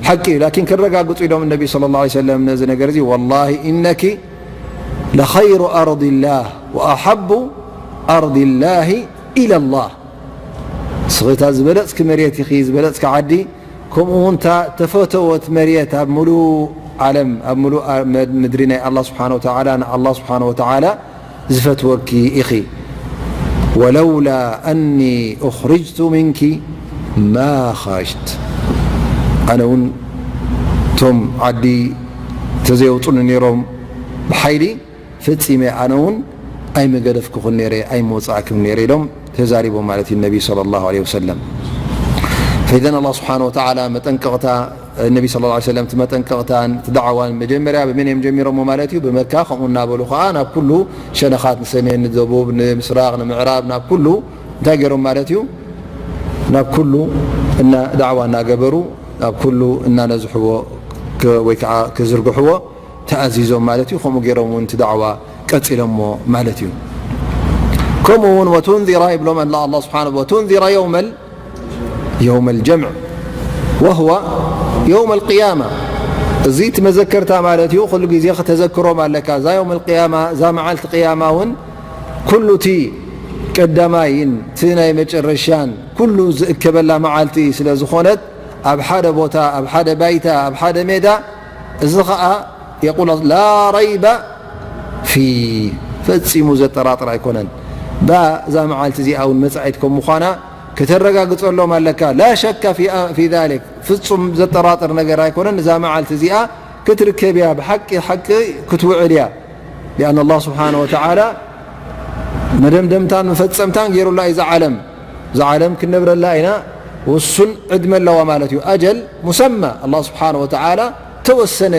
ሓቂ እዩ። ላኪን ክረጋግፁ ኢሎም ነቢ ስለ ላ ሰለም ነዚ ነገር እዚ ወላሂ ኢነኪ ለኸይሩ ኣርድላህ ወኣሓቡ ኣርድላሂ ኢለላህ። ንስኺ እታ ዝበለጽኪ መሬት ኢኺ፣ ዝበለጽኪ ዓዲ፣ ከምኡ እውን እታ ተፈተወት መሬት ኣብ ምሉእ ዓለም፣ ኣብ ምሉእ ምድሪ ናይ ኣላህ ስብሓነ ወተዓላ፣ ንኣላህ ስብሓነ ወተዓላ ዝፈትወኪ ኢኺ። ወለውላ ኣኒ ኡኽርጅቱ ሚንኪ ማ ኸረጅት። ኣነ እውን እቶም ዓዲ ተዘየውፁኒ ነይሮም ብሓይሊ፣ ፈጺመ ኣነ እውን ኣይምገደፍኩኹን ነይረ፣ ኣይምወጻእክን ነይረ ኢሎም ተዛሪቦም ማለት እዩ ነቢ ሰለላሁ ዐለይሂ ወሰለም። ፈኢዘን ኣላህ ስብሓነ ወተዓላ መጠንቀቕታ፣ ነቢ ሰለላሁ ዐለይሂ ወሰለም እቲ መጠንቀቕታን እቲ ዳዕዋን መጀመርያ ብመን እዮም ጀሚሮሞ ማለት እዩ? ብመካ። ከምኡ እናበሉ ከዓ ናብ ኩሉ ሸነኻት፣ ንሰሜን፣ ንደቡብ፣ ንምስራቕ፣ ንምዕራብ፣ ናብ ኩሉ እንታይ ገይሮም ማለት እዩ? ናብ ኩሉ እና ዳዕዋ እናገበሩ ናብ ኩሉ እናነዝሕዎ ከ-፣ ወይ ከዓ ክዝርግሕዎ ተኣዚዞም ማለት እዩ። ከምኡ ገይሮም እውን እቲ ዳዕዋ ቀፂሎሞ ማለት እዩ። ከምኡ እውን ወቱንዚራ ይብሎም ኣላ ኣላህ ስብሓነ፣ ወቱንዚራ የውመል፣ የውመል ጀምዕ ወህወ የውመል ቅያማ። እዚ እቲ መዘከርታ ማለት እዩ። ኩሉ ግዜ ከተዘክሮም ኣለካ። እዛ የውመል ቅያማ፣ እዛ መዓልቲ ቅያማ እውን ኩሉ እቲ ቀዳማይን እቲ ናይ መጨረሻን ኩሉ ዝእከበላ መዓልቲ ስለ ዝኾነት፣ ኣብ ሓደ ቦታ፣ ኣብ ሓደ ባይታ፣ ኣብ ሓደ ሜዳ፣ እዚ ኸኣ የቁል ላ ረይበ ፊህ፣ ፈጺሙ ዘጠራጥር ኣይኮነን። ባ እዛ መዓልቲ እዚኣ እውን መጻኢት ከም ምዃና ከተረጋግጸሎም ኣለካ። ላ ሸከ ፊ፣ ፊ ዛሊክ፣ ፍጹም ዘጠራጥር ነገር ኣይኮነን። እዛ መዓልቲ እዚኣ ክትርከብ እያ፣ ብሓቂ ሓቂ ክትውዕል እያ። ሊኣን ኣላህ ስብሓነ ወተዓላ መደምደምታን መፈጸምታን ገይሩላ እዩ። እዛ ዓለም፣ እዛ ዓለም ክንነብረላ ኢና፣ ውሱን ዕድመ ኣለዋ ማለት እዩ። ኣጀል ሙሰማ፣ ኣላህ ስብሓነ ወተዓላ ተወሰነ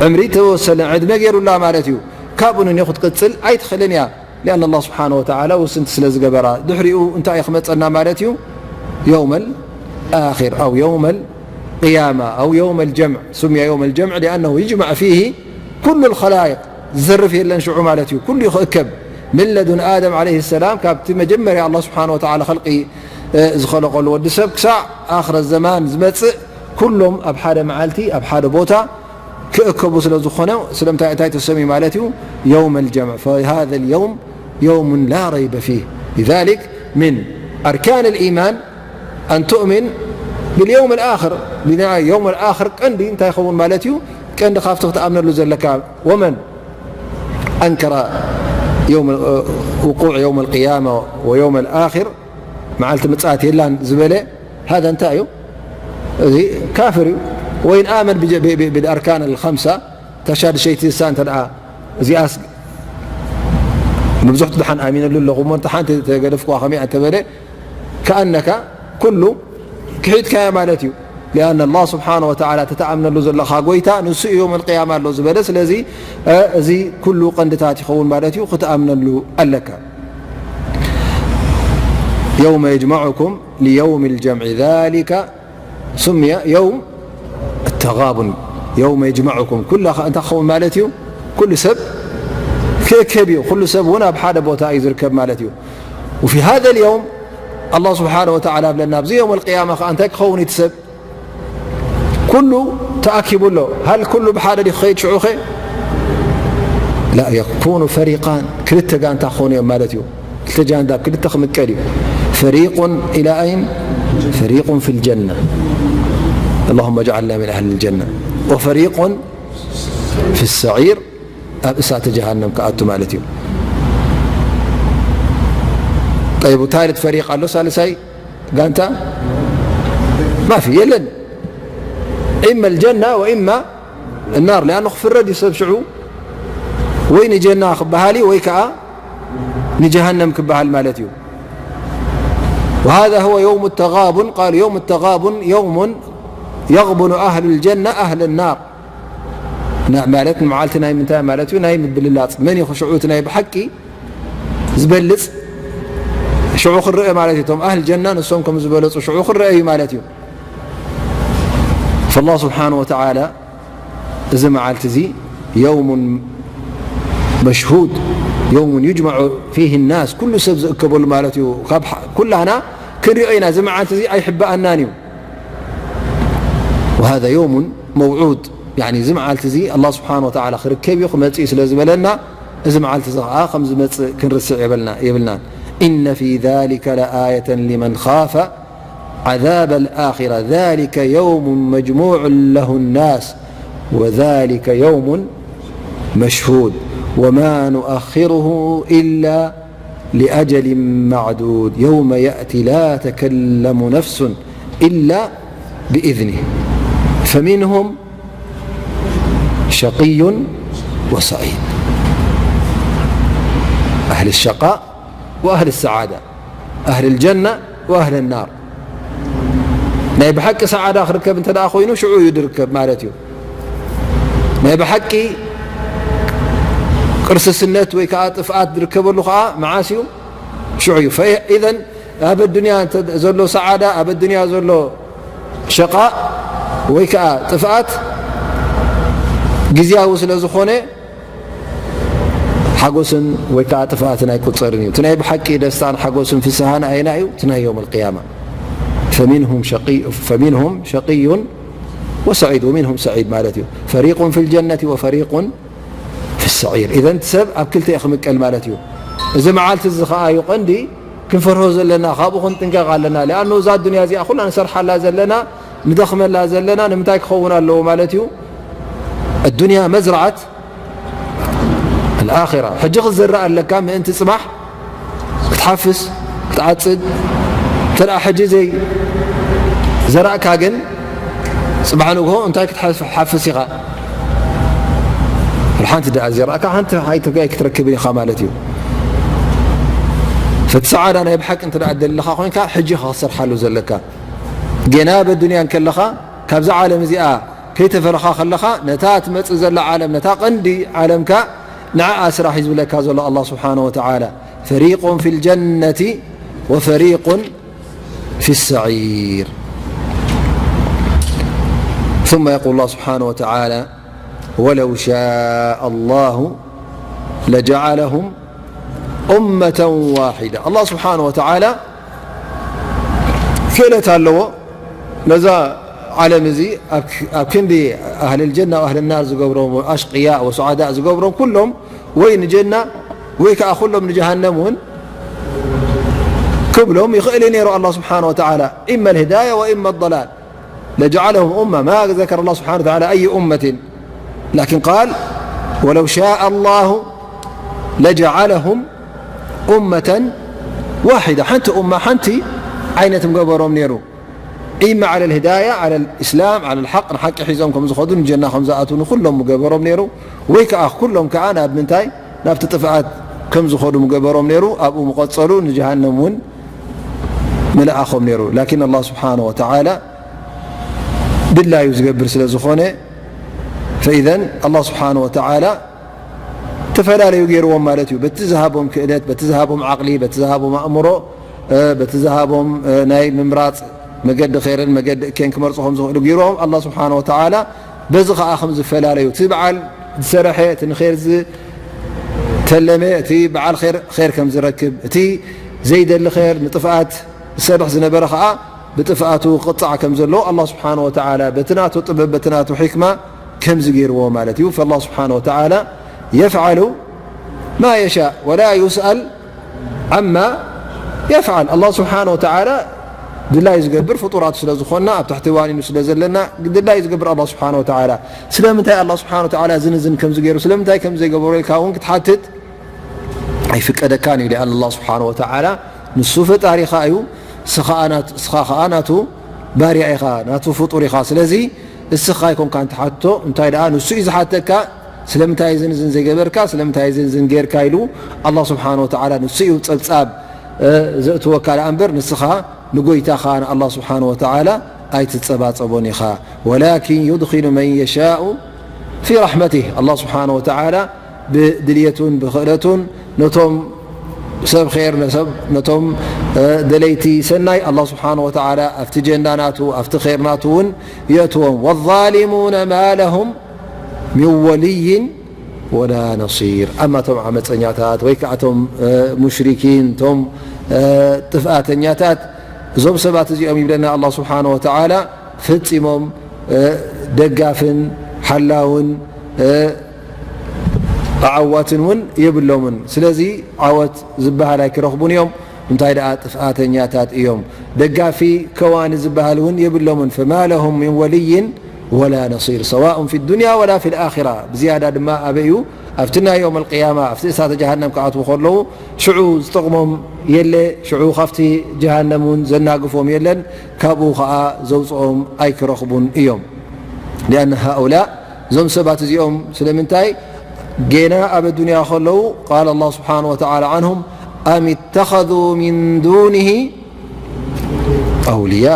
ዕምሪ፣ ተወሰነ ዕድመ ገይሩላ ማለት እዩ። ካብኡ ንንዮ ክትቅጽል ኣይትኽእልን እያ። ሊኣን ኣላህ ስብሓነ ወተዓላ ውስንቲ ስለ ዝገበራ፣ ድሕሪኡ እንታይ እዩ ክመጸና ማለት እዩ? የውመል ኣኺር ኣው የውመል ቅያማ ኣው የውመል ጀምዕ። ሱምያ የውመል ጀምዕ ሊኣነሁ ይጅማዕ ፊሂ ኩሉ ልኸላይቅ፣ ዝተርፍ የለን ሽዑ ማለት እዩ። ኩሉ እዩ ክእከብ። ምን ለዱን ኣደም ዓለይሂ ሰላም፣ ካብቲ መጀመርያ ኣላህ ስብሓነ ወተዓላ ኸልቂ፣ እ፣ ዝኸለቐሉ ወዲ ሰብ ክሳዕ ኣኽረት ዘማን ዝመጽእ፣ ኩሎም ኣብ ሓደ መዓልቲ፣ ኣብ ሓደ ቦታ ክእከቡ ስለ ዝኾነ፣ ስለምንታይ፣ እንታይ ተሰምዩ ማለት እዩ? የውመል ጀምዕ። ፈሃዘል የውም የውሙን ላ ረይበ ፊህ። ሊዛሊክ ምን ኣርካን ልኢማን ኣን ቱእሚን ብልየውም ልኣኽር። ብናይ የውም ልኣኽር ቀንዲ እንታይ ይኸውን ማለት እዩ? ቀንዲ ካብቲ ክትኣምነሉ ዘለካ። ወመን ኣንከረ የውም፣ ውቁዕ የውም ልቅያማ ወየውም ልኣኽር፣ መዓልቲ ምጽኣት የላን ዝበለ፣ ሃዛ እንታይ እዩ? እዚ ካፍር እዩ። ወይን ኣመን ብጀ-፣ ብ-፣ ብ-፣ ብኣርካን ልኸምሳ፣ እታ ሻድሸይቲ እሳ እንተ ደኣ እዚኣስ ንብዙሕ ደሓን ኣሚነሉ ኣለኹ እሞ፣ እንተ ሓንቲ ተገደፍኩዋ ከመይ እንተበለ፣ ከኣነካ ኩሉ ክሒድካዮ ማለት እዩ። ሊኣን ኣላህ ስብሓነ ወተዓላ ተተኣምነሉ ዘለኻ ጎይታ ንሱ እዩ የውመል ቅያማ ኣሎ ዝበለ። ስለዚ፣ እ፣ እዚ ኩሉ ቀንድታት ይኸውን ማለት እዩ፣ ክትኣምነሉ ኣለካ። የውመ የጅመዑኩም ሊየውም ልጀምዒ ዛሊከ ሱምየ የውም ተጋቡን። የውመ የጅመዑኩም፣ ኩላ ኸ-፣ እንታይ ክኸውን ማለት እዩ? ኩሉ ሰብ ክእከብ እዩ። ኩሉ ሰብ እውን ኣብ ሓደ ቦታ እዩ ዝርከብ ማለት እዩ። ወፊ ሃዘ ልየውም፣ ኣላህ ስብሓነ ወተዓላ ብለና፣ ኣብዚ የውም ኣልቅያማ ኸዓ እንታይ ክኸውን እቲ ሰብ? ኩሉ ተኣኪቡ ኣሎ። ሃል ኩሉ ብሓደ ድዩ ክኸይድ ሽዑኸ? ላ፣ የኩኑ ፈሪቃን፣ ክልተ ጋንታ ክኾኑ እዮም ማለት እዩ። ክልተ ጃንዳ፣ ክልተ ክምቀል እዩ። ፈሪቁን ኢላ ኣይን፣ ፈሪቁን ፊል ጀና። ኣላሁመ ጅዓልና ሚን ኣህሊል ጀና። ወፈሪቁን ፊ ሰዒር፣ ኣብ እሳተ ጀሃነም ክኣቱ ማለት እዩ። ጠይቡ፣ ታልት ፈሪቅ ኣሎ፣ ሳልሳይ ጋንታ ማፊ የለን። ኢማ ልጀና ወኢማ ናር፣ ሊኣኑ ክፍረድ እዩ ሰብ ሽዑ፣ ወይ ንጀና ክበሃል እዩ፣ ወይ ከዓ ንጀሃነም ክበሃል ማለት እዩ። وهذا هو يوم التغابن. قالوا يوم التغابن يوم يغبن أهل الجنة أهل النار. ና-፣ ማለት ንመዓልቲ ናይ ምንታይ ማለት እዩ? ናይ ምብልላጽ። መን እዩ ሽዑ እቲ ናይ ብሓቂ ዝበልጽ? ሽዑ ክረአ ማለት እዩ። እቶም ኣህል ጀና ንሶም ከም ዝበለጹ ሽዑ ክረአ እዩ ማለት እዩ። ፈላህ ስብሓን ወተዓላ እዚ መዓልቲ እዚ يوم مشهود، يوم يجمع فيه الناس، ኩሉ ሰብ ዝእከበሉ ማለት እዩ። ካብ ኩላና ክንሪኦ ኢና፣ እዚ መዓልቲ እዚ ኣይሕበኣናን እዩ። وهذا يوم موعود، يعني እዚ መዓልቲ እዚ ኣላህ ስብሓነ ወተዓላ ክርከብ እዩ፣ ክመጽእ እዩ ስለ ዝበለና፣ እዚ መዓልቲ እዚ ኸዓ ከም ዝመጽእ ክንርስዕ የበልና-፣ የብልናን። إن في ذلك لآية لمن خاف عذاب الآخرة، ذلك يوم مجموع له الناس، وذلك يوم مشهود، وما نؤخره إلا لأجل معدود، يوم يأتي لا تكلم نفس إلا بإذنه، فمنهم شقي وسعيد. أهل الشقاء وأهل السعادة، أهل الجنة وأهل النار. ናይ ብሓቂ ሰዓዳ ክርከብ እንተ ደኣ ኮይኑ ሽዑ እዩ ድርከብ ማለት እዩ። ናይ ብሓቂ ቅርስስነት ወይ ከዓ ጥፍኣት ዝርከበሉ ከዓ መዓስ እዩ? ሽዑ እዩ። ፈ-፣ ኢዘን ኣብ ኣዱንያ እንተ ዘሎ ሰዓዳ፣ ኣብ ኣዱንያ ዘሎ ሸቃእ ወይ ከዓ ጥፍኣት ግዝያዊ ስለ ዝኾነ፣ ሓጎስን ወይ ከዓ ጥፍኣትን ኣይቁጸርን እዩ። እቲ ናይ ብሓቂ ደስታን ሓጎስን ፍስሃን ኣየና እዩ? እቲ ናይ የውም ኣልቅያማ። ፈሚንሁም ሸቂ-፣ ፈሚንሁም ሸቂዩን ወሰዒድ፣ ወሚንሁም ሰዒድ ማለት እዩ። ፈሪቁን ፊል ጀነቲ ወፈሪቁን ፊ ሰዒር። ኢዘን እቲ ሰብ ኣብ ክልተ እዩ ክምቀል ማለት እዩ። እዚ መዓልቲ እዚ ኸዓ እዩ ቀንዲ ክንፈርሆ ዘለና፣ ካብኡ ክንጥንቀቕ ኣለና። ሊኣኑ እዛ ኣዱንያ እዚኣ ኩላ ንሰርሓላ ዘለና፣ ንደኽመላ ዘለና ንምንታይ ክኸውን ኣለዎ ማለት እዩ? ኣዱንያ መዝረዓት ኣልኣኺራ። ሕጂ ክትዘርእ ኣለካ ምእንቲ ጽባሕ ክትሓፍስ፣ ክትዓጽድ። እንተ ደኣ ሕጂ ዘይዘራእካ ግን፣ ጽባሕ ንግሆ እንታይ ክትሓፍ-፣ ሓፍስ ኢኻ? ሓንቲ ደኣ ዘራእካ፣ ሓንቲ ኣይት-፣ ኣይክትረክብን ኢኻ ማለት እዩ። ፈቲ ሰዓዳ ናይ ብሓቂ እንተ ደኣ ደለኻ ኮይንካ፣ ሕጂ ኢኻ ክትሰርሓሉ ዘለካ። ገና ኣብ ኣዱንያ እንከለኻ፣ ካብዛ ዓለም እዚኣ ከይተፈለኻ ከለኻ፣ ነታ ትመጽእ ዘላ ዓለም፣ ነታ ቀንዲ ዓለምካ፣ ንዓኣ ስራሕ እዩ ዝብለካ ዘሎ ኣላህ ስብሓነ ወተዓላ። ፈሪቁን ፊል ጀነቲ ወፈሪቁን ፊ ሰዒር። ثم يقول الله سبحانه وتعالى: ولو شاء الله لجعلهم أمة واحدة. ኣላህ ስብሓነ ወተዓላ ክእለት ኣለዎ። ነዛ ዓለም እዚ ኣብ ክ-፣ ኣብ ክንዲ ኣህለል ጀና ወኣህለል ናር ዝገብሮም፣ ኣሽቅያ ወሱዓዳእ ዝገብሮም፣ ኩሎም ወይ ንጀና ወይ ከዓ ኩሎም ንጀሃነም እውን ክብሎም ይኽእል እዩ ነይሩ ኣላህ ስብሓነ ወተዓላ። ኢማ ልህዳያ ወኢማ ضላል። ለጀዓለሁም ኡማ። ማ ዘከረ ኣላህ ስብሓነ ወተዓላ ኣይ ኡመትን። ላኪን ቃል ወለው ሻአ ኣላሁ ለጀዓለሁም ኡመተን ዋሒዳ። ሓንቲ ኡማ፣ ሓንቲ ዓይነት ምገበሮም ነይሩ። ኢማ ዓለ ልህዳያ፣ ዓለ ልእስላም፣ ዓለ ልሓቅ፣ ንሓቂ ሒዞም ከም ዝኸዱ፣ ንጀና ከም ዝኣትዉ ንኩሎም ምገበሮም ነይሩ። ወይ ከዓ ኩሎም ከዓ ናብ ምንታይ? ናብቲ ጥፍኣት ከም ዝኸዱ ምገበሮም ነይሩ። ኣብኡ ምቐጸሉ፣ ንጀሃነም እውን ምልኣኾም ነይሩ። ላኪን ኣላህ ስብሓነ ወተዓላ ድላዩ ዝገብር ስለ ዝኾነ፣ ፈኢዘን ኣላህ ስብሓነ ወተዓላ ተፈላለዩ ገይርዎም ማለት እዩ። በቲ ዝሃቦም ክእለት፣ በቲ ዝሃቦም ዓቕሊ፣ በቲ ዝሃቦም ኣእምሮ፣ እ፣ በቲ ዝሃቦም፣ እ፣ ናይ ምምራፅ መገዲ ኸይርን መገዲ እከይን ክመርፁ ከም ዝኽእሉ ገይርዎም ኣላህ ስብሓነ ወተዓላ። በዚ ኸዓ ከም ዝፈላለዩ፣ እቲ በዓል ዝሰረሐ፣ እቲ ንኸይር ዝተለመ፣ እቲ በዓል ኸይር፣ ኸይር ከም ዝረክብ፣ እቲ ዘይደሊ ኸይር፣ ንጥፍኣት ዝሰርሕ ዝነበረ ኸዓ ብጥፍኣቱ ክቕፃዕ ከም ዘለዎ ኣላህ ስብሓነ ወተዓላ በቲ ናቱ ጥበብ፣ በቲ ናቱ ሒክማ ከምዚ ገይርዎ ማለት እዩ። ፈላህ ስብሓነ ወተዓላ የፍዓሉ ማ የሻእ ወላ ዩስኣል ዓማ የፍዓል። ኣላህ ስብሓነ ወተዓላ ድላይ ዝገብር ፍጡራት ስለ ዝኾንና፣ ኣብ ትሕቲ ዋኒኑ ስለ ዘለና፣ ድላይ ዝገብር ኣላህ ስብሓነ ወተዓላ። ስለምንታይ ኣላህ ስብሓነ ወተዓላ እዝን እዝን ከምዚ ገይሩ፣ ስለምንታይ ከምዚ ዘይገበሮ ኢልካ እውን ክትሓትት ኣይፍቀደካን እዩ። ሊኣን ኣላህ ስብሓነ ወተዓላ ንሱ ፈጣሪኻ እዩ፣ ንስኻ ኸዓ ናቱ፣ ንስኻ ኸዓ ናቱ ባርያ ኢኻ፣ ናቱ ፍጡር ኢኻ። ስለዚ እስኻ ኣይኮንካን ትሓቶ፣ እንታይ ደኣ ንሱ እዩ ዝሓተካ፣ ስለምንታይ እዝን እዝን ዘይገበርካ፣ ስለምንታይ እዝን እዝን ጌርካ ኢሉ ኣላህ ስብሓነ ወተዓላ ንሱ እዩ ጸብጻብ፣ እ፣ ዘእትወካ ደኣ እምበር ንስኻ ንጎይታኻ ንኣላህ ስብሓነ ወተዓላ ኣይትጸባጸቦን ኢኻ። ወላኪን ዩድኺሉ መን የሻኡ ፊ ረሕመቲህ። ኣላህ ስብሓነ ወተዓላ ብድልየቱን ብኽእለቱን ነቶም ሰብ ኼር፣ ነሰብ፣ ነቶም፣ እ፣ ደለይቲ ሰናይ ኣላህ ስብሓነ ወተዓላ ኣብቲ ጀና ናቱ፣ ኣብቲ ኼር ናቱ እውን የእትዎም። ወዛሊሙነ ማ ለሁም ሚን ወልይን ወላ ነሲር። ኣማ እቶም ዓመፀኛታት ወይ ከዓ እቶም፣ እ፣ ሙሽሪኪን፣ እቶም፣ እ፣ ጥፍኣተኛታት፣ እዞም ሰባት እዚኦም ይብለና ኣላህ ስብሓነ ወተዓላ፣ ፈፂሞም፣ እ፣ ደጋፍን ሓላውን፣ እ፣ ኣዓዋትን እውን የብሎምን። ስለዚ ዓወት ዝበሃል ኣይክረኽቡን እዮም። እንታይ ደኣ ጥፍኣተኛታት እዮም። ደጋፊ ከዋኒ ዝበሃል እውን የብሎምን። ፈማ ለሁም ሚን ወልይን ወላ ነሲር ሰዋኡን ፊ ዱንያ ወላ ፊ ልኣኺራ። ብዝያዳ ድማ ኣበይ እዩ? ኣብቲ ናይ ዮም ኣልቅያማ፣ ኣብቲ እሳተ ጀሃነም ክኣትዉ ከለዉ፣ ሽዑ ዝጠቕሞም የለ፣ ሽዑ ካብቲ ጀሃነም እውን ዘናግፎም የለን፣ ካብኡ ኸዓ ዘውፅኦም ኣይክረኽቡን እዮም። ሊኣነ ሃኡላ፣ እዞም ሰባት እዚኦም ስለምንታይ ጌና ኣብ ኣዱንያ ከለዉ፣ ቃል ኣላህ ስብሓነ ወተዓላ ዓንሁም፣ ኣም ኢተኸዙ ሚን ዱኒሂ ኣውልያ።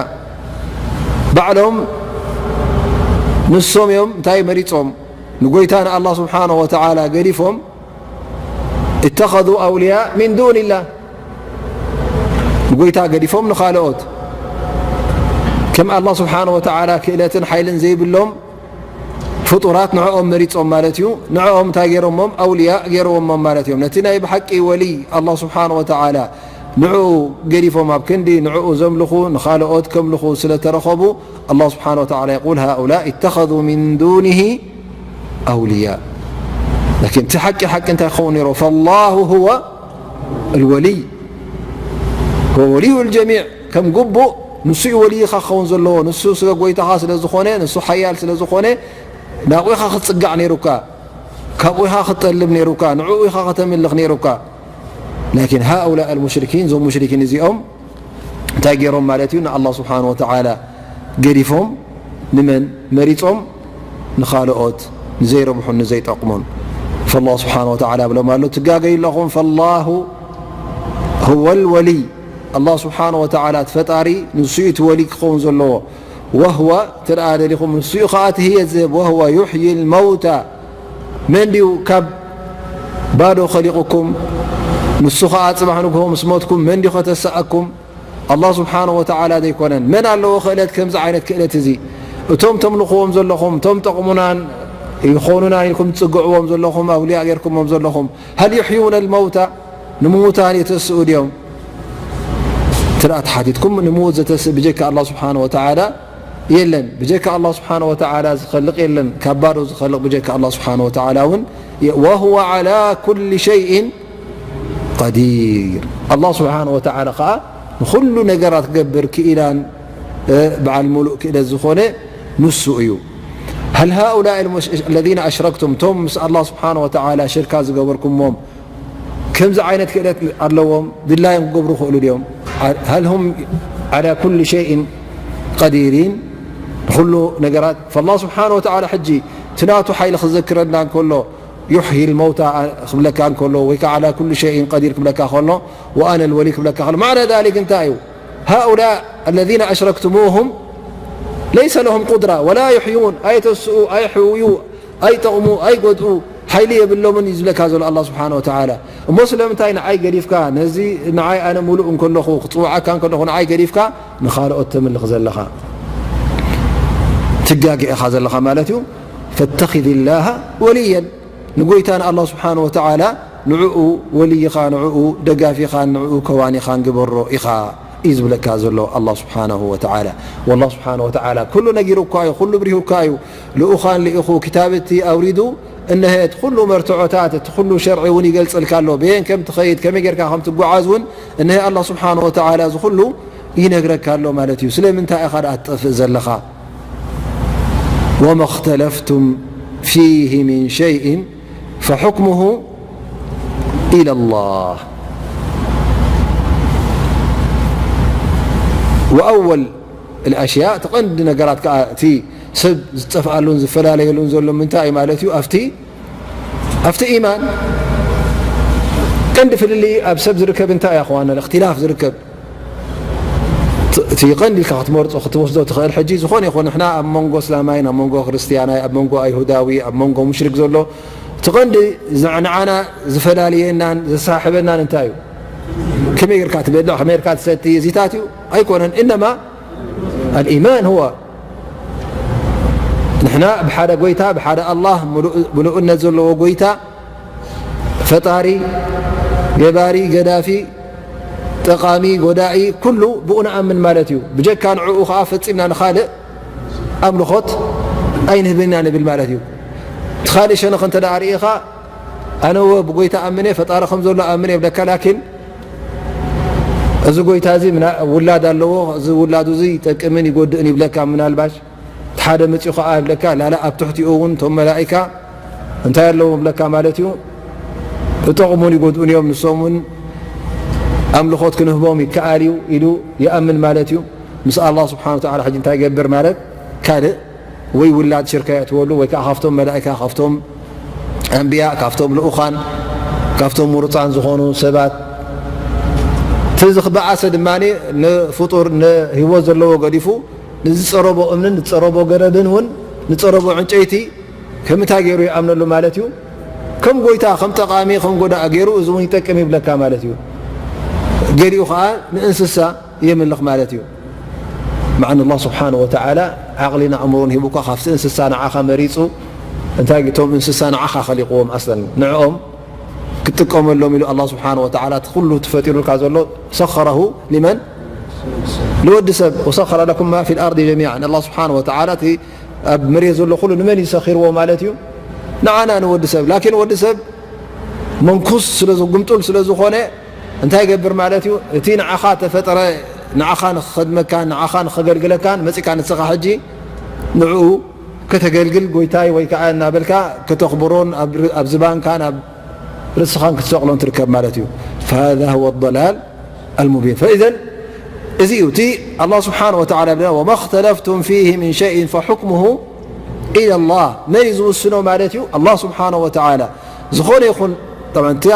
ባዕሎም ንሶም እዮም እንታይ መሪጾም? ንጎይታ ንኣላህ ስብሓነ ወተዓላ ገዲፎም፣ ኢተኸዙ ኣውልያ ሚን ዱንላህ። ንጎይታ ገዲፎም ንኻልኦት፣ ከም ኣላህ ስብሓነ ወተዓላ ክእለትን ሓይልን ዘይብሎም ፍጡራት ንዕኦም መሪጾም ማለት እዩ። ንዕኦም እንታይ ገይሮሞም? ኣውልያ ገይሮሞም ማለት እዮም። ነቲ ናይ ብሓቂ ወልይ ኣላህ ስብሓነ ወተዓላ ንዕኡ ገዲፎም ኣብ ክንዲ ንዕኡ ዘምልኹ ንኻልኦት ከምልኹ ስለ ተረኸቡ፣ ኣላህ ስብሓነ ወተዓላ የቁል፣ ሃኡላ ኢተኸዙ ሚን ዱኒሂ ኣውልያ። ላኪን እቲ ሓቂ ሓቂ እንታይ ክኸውን ነይሩ? ፈላሁ ሁወ ኣልወልይ፣ ሁወ ወልዩ ልጀሚዕ። ከም ግቡእ ንሱ እዩ ወልይኻ ክኸውን ዘለዎ። ንሱ ስለ ጎይታኻ ስለ ዝኾነ፣ ንሱ ሓያል ስለ ዝኾነ፣ ናብኡ ኢኻ ክትጽጋዕ ነይሩካ፣ ካብኡ ኢኻ ክትጠልብ ነይሩካ፣ ንዕኡ ኢኻ ከተምልኽ ነይሩካ። ላኪን ሃኡላ ኣልሙሽሪኪን፣ እዞም ሙሽሪኪን እዚኦም እንታይ ገይሮም ማለት እዩ? ንኣላህ ስብሓነ ወተዓላ ገዲፎም ንመን መሪጾም? ንኻልኦት፣ ንዘይረብሑን ንዘይጠቕሙን። ፈላህ ስብሓነ ወተዓላ ብሎም ኣሎ፣ ትጋገዩ ኣለኹም። ፈላሁ ሁወ ልወልይ። ኣላህ ስብሓነ ወተዓላ እቲ ፈጣሪ ንሱ እዩ እቲ ወልይ ክኸውን ዘለዎ። ወህወ፣ እንተ ደኣ ደሊኹም፣ ንሱ እዩ ኸዓ እቲ ህየት ዝህብ። ወህወ ዩሕዪ ልመውታ። መን ድዩ ካብ ባዶ ኸሊቑኩም? ንሱ ኸዓ ጽባሕ ንግሆ ምስ ሞትኩም መን ድዩ ኸተስኣኩም? ኣላህ ስብሓነ ወተዓላ ዘይኮነን? መን ኣለዎ ክእለት ከምዚ ዓይነት ክእለት እዚ? እቶም ተምልኽዎም ዘለኹም፣ እቶም ጠቕሙናን ይኾኑናን ኢልኩም ትጽግዕዎም ዘለኹም፣ ኣውልያ ጌርኩሞም ዘለኹም፣ ሀል ዩሕዩነ ልመውታ፣ ንምዉታን የተስኡ ድዮም? እንተ ደኣ ተሓቲትኩም፣ ንምዉት ዘተስእ ብጀካ ኣላህ ስብሓነ ወተዓላ የለን። ብጀካ ኣላህ ስብሓነ ወተዓላ ዝኸልቕ የለን። ካብ ባዶ ዝኸልቕ ብጀካ ኣላህ ስብሓነ ወተዓላ እውን የ-፣ ወሁወ ዓላ ኩሊ ሸይእን ቀዲር። ኣላህ ስብሓነ ወተዓላ ኸዓ ንኹሉ ነገራት ክገብር ክኢላን፣ እ፣ በዓል ሙሉእ ክእለት ዝኾነ ንሱ እዩ። ሀል ሃኡላኢ ለዚነ ኣሽረክቱም፣ እቶም ምስ ኣላህ ስብሓነ ወተዓላ ሽርካ ዝገበርኩሞም ከምዚ ዓይነት ክእለት ኣለዎም፣ ድላዮም ክገብሩ ይኽእሉ ድዮም? ሀል ሁም ዓላ ኩሊ ሸይእን ቀዲሪን፣ ንኹሉ ነገራት። ፈላህ ስብሓነ ወተዓላ ሕጂ እቲ ናቱ ሓይሊ ክዘክረና እንከሎ፣ ዩሕዪ ልመውታ ክብለካ እንከሎ፣ ወይ ከዓ ዓላ ኩሊ ሸይእን ቀዲር ክብለካ ከሎ፣ ወኣነ ልወሊ ክብለካ ከሎ፣ ማዕና ዛሊክ እንታይ እዩ? ሃኡላ ኣለዚነ ኣሽረክቱሙሁም ለይሰ ለሁም ቁድራ ወላ ዩሕዩን፣ ኣይተስኡ፣ ኣይሕውዩ፣ ኣይጠቕሙ፣ ኣይጎድኡ፣ ሓይሊ የብሎምን እዩ ዝብለካ ዘሎ ኣላህ ስብሓነ ወተዓላ። እሞ ስለምንታይ ንዓይ ገዲፍካ፣ ነዚ ንዓይ ኣነ ሙሉእ እንከለኹ፣ ክጽውዓካ እንከለኹ ንዓይ ገዲፍካ ንኻልኦት ተምልኽ ዘለኻ? ትጋገ ኢኻ ዘለኻ ማለት እዩ። ፈተኺዚ ላሃ ወልየን፣ ንጎይታ ንኣላህ ስብሓነ ወተዓላ ንዕኡ ወልይኻን ንዕኡ ደጋፊኻን ንዕኡ ከዋኒኻን ግበሮ ኢኻ እዩ ዝብለካ ዘሎ ኣላህ ስብሓነሁ ወተዓላ። ወላህ ስብሓነሁ ወተዓላ ኩሉ ነጊሩካ እዩ፣ ኩሉ ብሪሁካ እዩ። ልኡኻን ልኢኹ፣ ክታብቲ ኣውሪዱ፣ እነሀ እቲ ኩሉ መርትዖታት፣ እቲ ኩሉ ሸርዒ እውን ይገልጸልካ ኣሎ። በየን ከም ትኸይድ፣ ከመይ ጌርካ ከም ትጓዓዝ እውን እነሀ ኣላህ ስብሓነሁ ወተዓላ እዚ ኩሉ ይነግረካ ኣሎ ማለት እዩ። ስለምንታይ ኢኻ ደኣ ትጠፍእ ዘለኻ? ወማ እኽተለፍቱም ፊሂ ሚን ሸይእን ፈሑክሙሁ ኢለላህ። ወኣወል ኣልኣሽያእ፣ እቲ ቀንዲ ነገራት ከኣ፣ እቲ ሰብ ዝጠፍኣሉን ዝፈላለየሉን ዘሎ ምንታይ እዩ ማለት እዩ? ኣብቲ፣ ኣብቲ ኢማን። ቀንዲ ፍልልይ ኣብ ሰብ ዝርከብ እንታይ እዩ ኣኽዋና? እኽትላፍ ዝርከብ። እቲ፣ እቲ ቀንዲ ኢልካ ክትመርጾ፣ ክትወስዶ ትኽእል፣ ሕጂ ዝኾነ ይኹን፣ ንሕና ኣብ መንጎ እስላማይን ኣብ መንጎ ክርስትያናይ፣ ኣብ መንጎ ኣይሁዳዊ፣ ኣብ መንጎ ሙሽሪክ ዘሎ፣ እቲ ቀንዲ ዝ-፣ ንዓና ዝፈላልየናን ዘሰሓሕበናን እንታይ እዩ? ከመይ ጌርካ ትበልዕ፣ ከመይ ጌርካ ትሰቲ፣ እዚታት እዩ? ኣይኮነን። እነማ ኣልኢማን ሁወ ንሕና ብሓደ ጎይታ፣ ብሓደ ኣላህ፣ ምሉእ-፣ ምሉእነት ዘለዎ ጎይታ፣ ፈጣሪ፣ ገባሪ፣ ገዳፊ፣ ጠቓሚ፣ ጎዳኢ፣ ኩሉ ብኡ ንኣምን ማለት እዩ። ብጀካ ንዕኡ ኸዓ ፈጺምና ንኻልእ ኣምልኾት ኣይንህብን ኢና ንብል ማለት እዩ። እቲ ኻልእ ሸነኽ እንተ ደኣ ርኢኻ፣ ኣነ እወ ብጎይታ ኣምን እየ፣ ፈጣሪ ከም ዘሎ ኣምን እየ ይብለካ። ላኪን እዚ ጎይታ እዚ ምና-፣ ውላድ ኣለዎ፣ እዚ ውላዱ እዚ ይጠቅምን ይጎድእን ይብለካ። ምናልባሽ እቲ ሓደ መጺኡ ኸዓ ይብለካ፣ ላላ ኣብ ትሕቲኡ እውን እቶም መላኢካ እንታይ ኣለዎም ይብለካ ማለት እዩ፣ ይጠቕሙን ይጎድኡን እዮም፣ ንሶም እውን ኣምልኾት ክንህቦም ይከኣል እዩ ኢሉ ይኣምን ማለት እዩ። ምስ ኣላህ ስብሓን ወተዓላ ሕጂ እንታይ ይገብር ማለት፣ ካልእ ወይ ውላድ ሽርካ የእትወሉ፣ ወይ ከዓ ካብቶም መላኢካ፣ ካብቶም ኣንብያ፣ ካብቶም ልኡኻን፣ ካብቶም ምሩፃን ዝኾኑ ሰባት። እቲ ዝኽበኣሰ ድማ ንፍጡር፣ ንህይወት ዘለዎ ገዲፉ፣ ንዝፀረቦ እምንን ንዝፀረቦ ገረብን እውን፣ ንፀረቦ ዕንጨይቲ ከም እንታይ ገይሩ ይኣምነሉ ማለት እዩ? ከም ጎይታ፣ ከም ጠቓሚ፣ ከም ጎዳኢ ገይሩ፣ እዚ እውን ይጠቅም ይብለካ ማለት እዩ። ገሊኡ ከዓ ንእንስሳ የምልኽ ማለት እዩ። መዓን ኣላህ ስብሓን ወተዓላ ዓቕሊን ኣእምሮን ሂቡካ፣ ካብቲ እንስሳ ንዓኻ መሪፁ፣ እንታይ እቶም እንስሳ ንዓኻ ኸሊቕዎም ኣስለን፣ ንዕኦም ክትጥቀመሎም ኢሉ ኣላህ ስብሓን ወተዓላ እቲ ኩሉ ተፈጢሩልካ ዘሎ ሰኸረሁ ሊመን ንወዲ ሰብ፣ ወሰኸረ ለኩም ማ ፊል ኣርዲ ጀሚዓን። ኣላህ ስብሓን ወተዓላ እቲ ኣብ መሬት ዘሎ ኩሉ ንመን እዩ ሰኺርዎ ማለት እዩ? ንዓና ንወዲ ሰብ። ላኪን ወዲ ሰብ መንኩስ ስለ ዝ-፣ ግምጡል ስለ ዝኾነ እንታይ ይገብር ማለት እዩ? እቲ ንዓኻ ተፈጠረ፣ ንዓኻ ንኽኸድመካን ንዓኻ ንኸገልግለካን መጺእካ ንስኻ ሕጂ ንዕኡ ከተገልግል ጎይታይ ወይ ከዓ እናበልካ ከተኽብሮን ኣብ ር-፣ ኣብ ዝባንካን ኣብ ርእስኻን ክትሰቕሎን ትርከብ ማለት እዩ። فهذا هو الضلال المبين. فإذا እዚ እዩ እቲ ኣላህ ስብሓነ ወተዓላ ብለና፣ وما اختلفتم فيه من شيء فحكمه إلى الله። መን እዩ ዝውስኖ ማለት እዩ? ኣላህ ስብሓነ ወተዓላ። ዝኾነ ይኹን፣ ጠብዓን እታ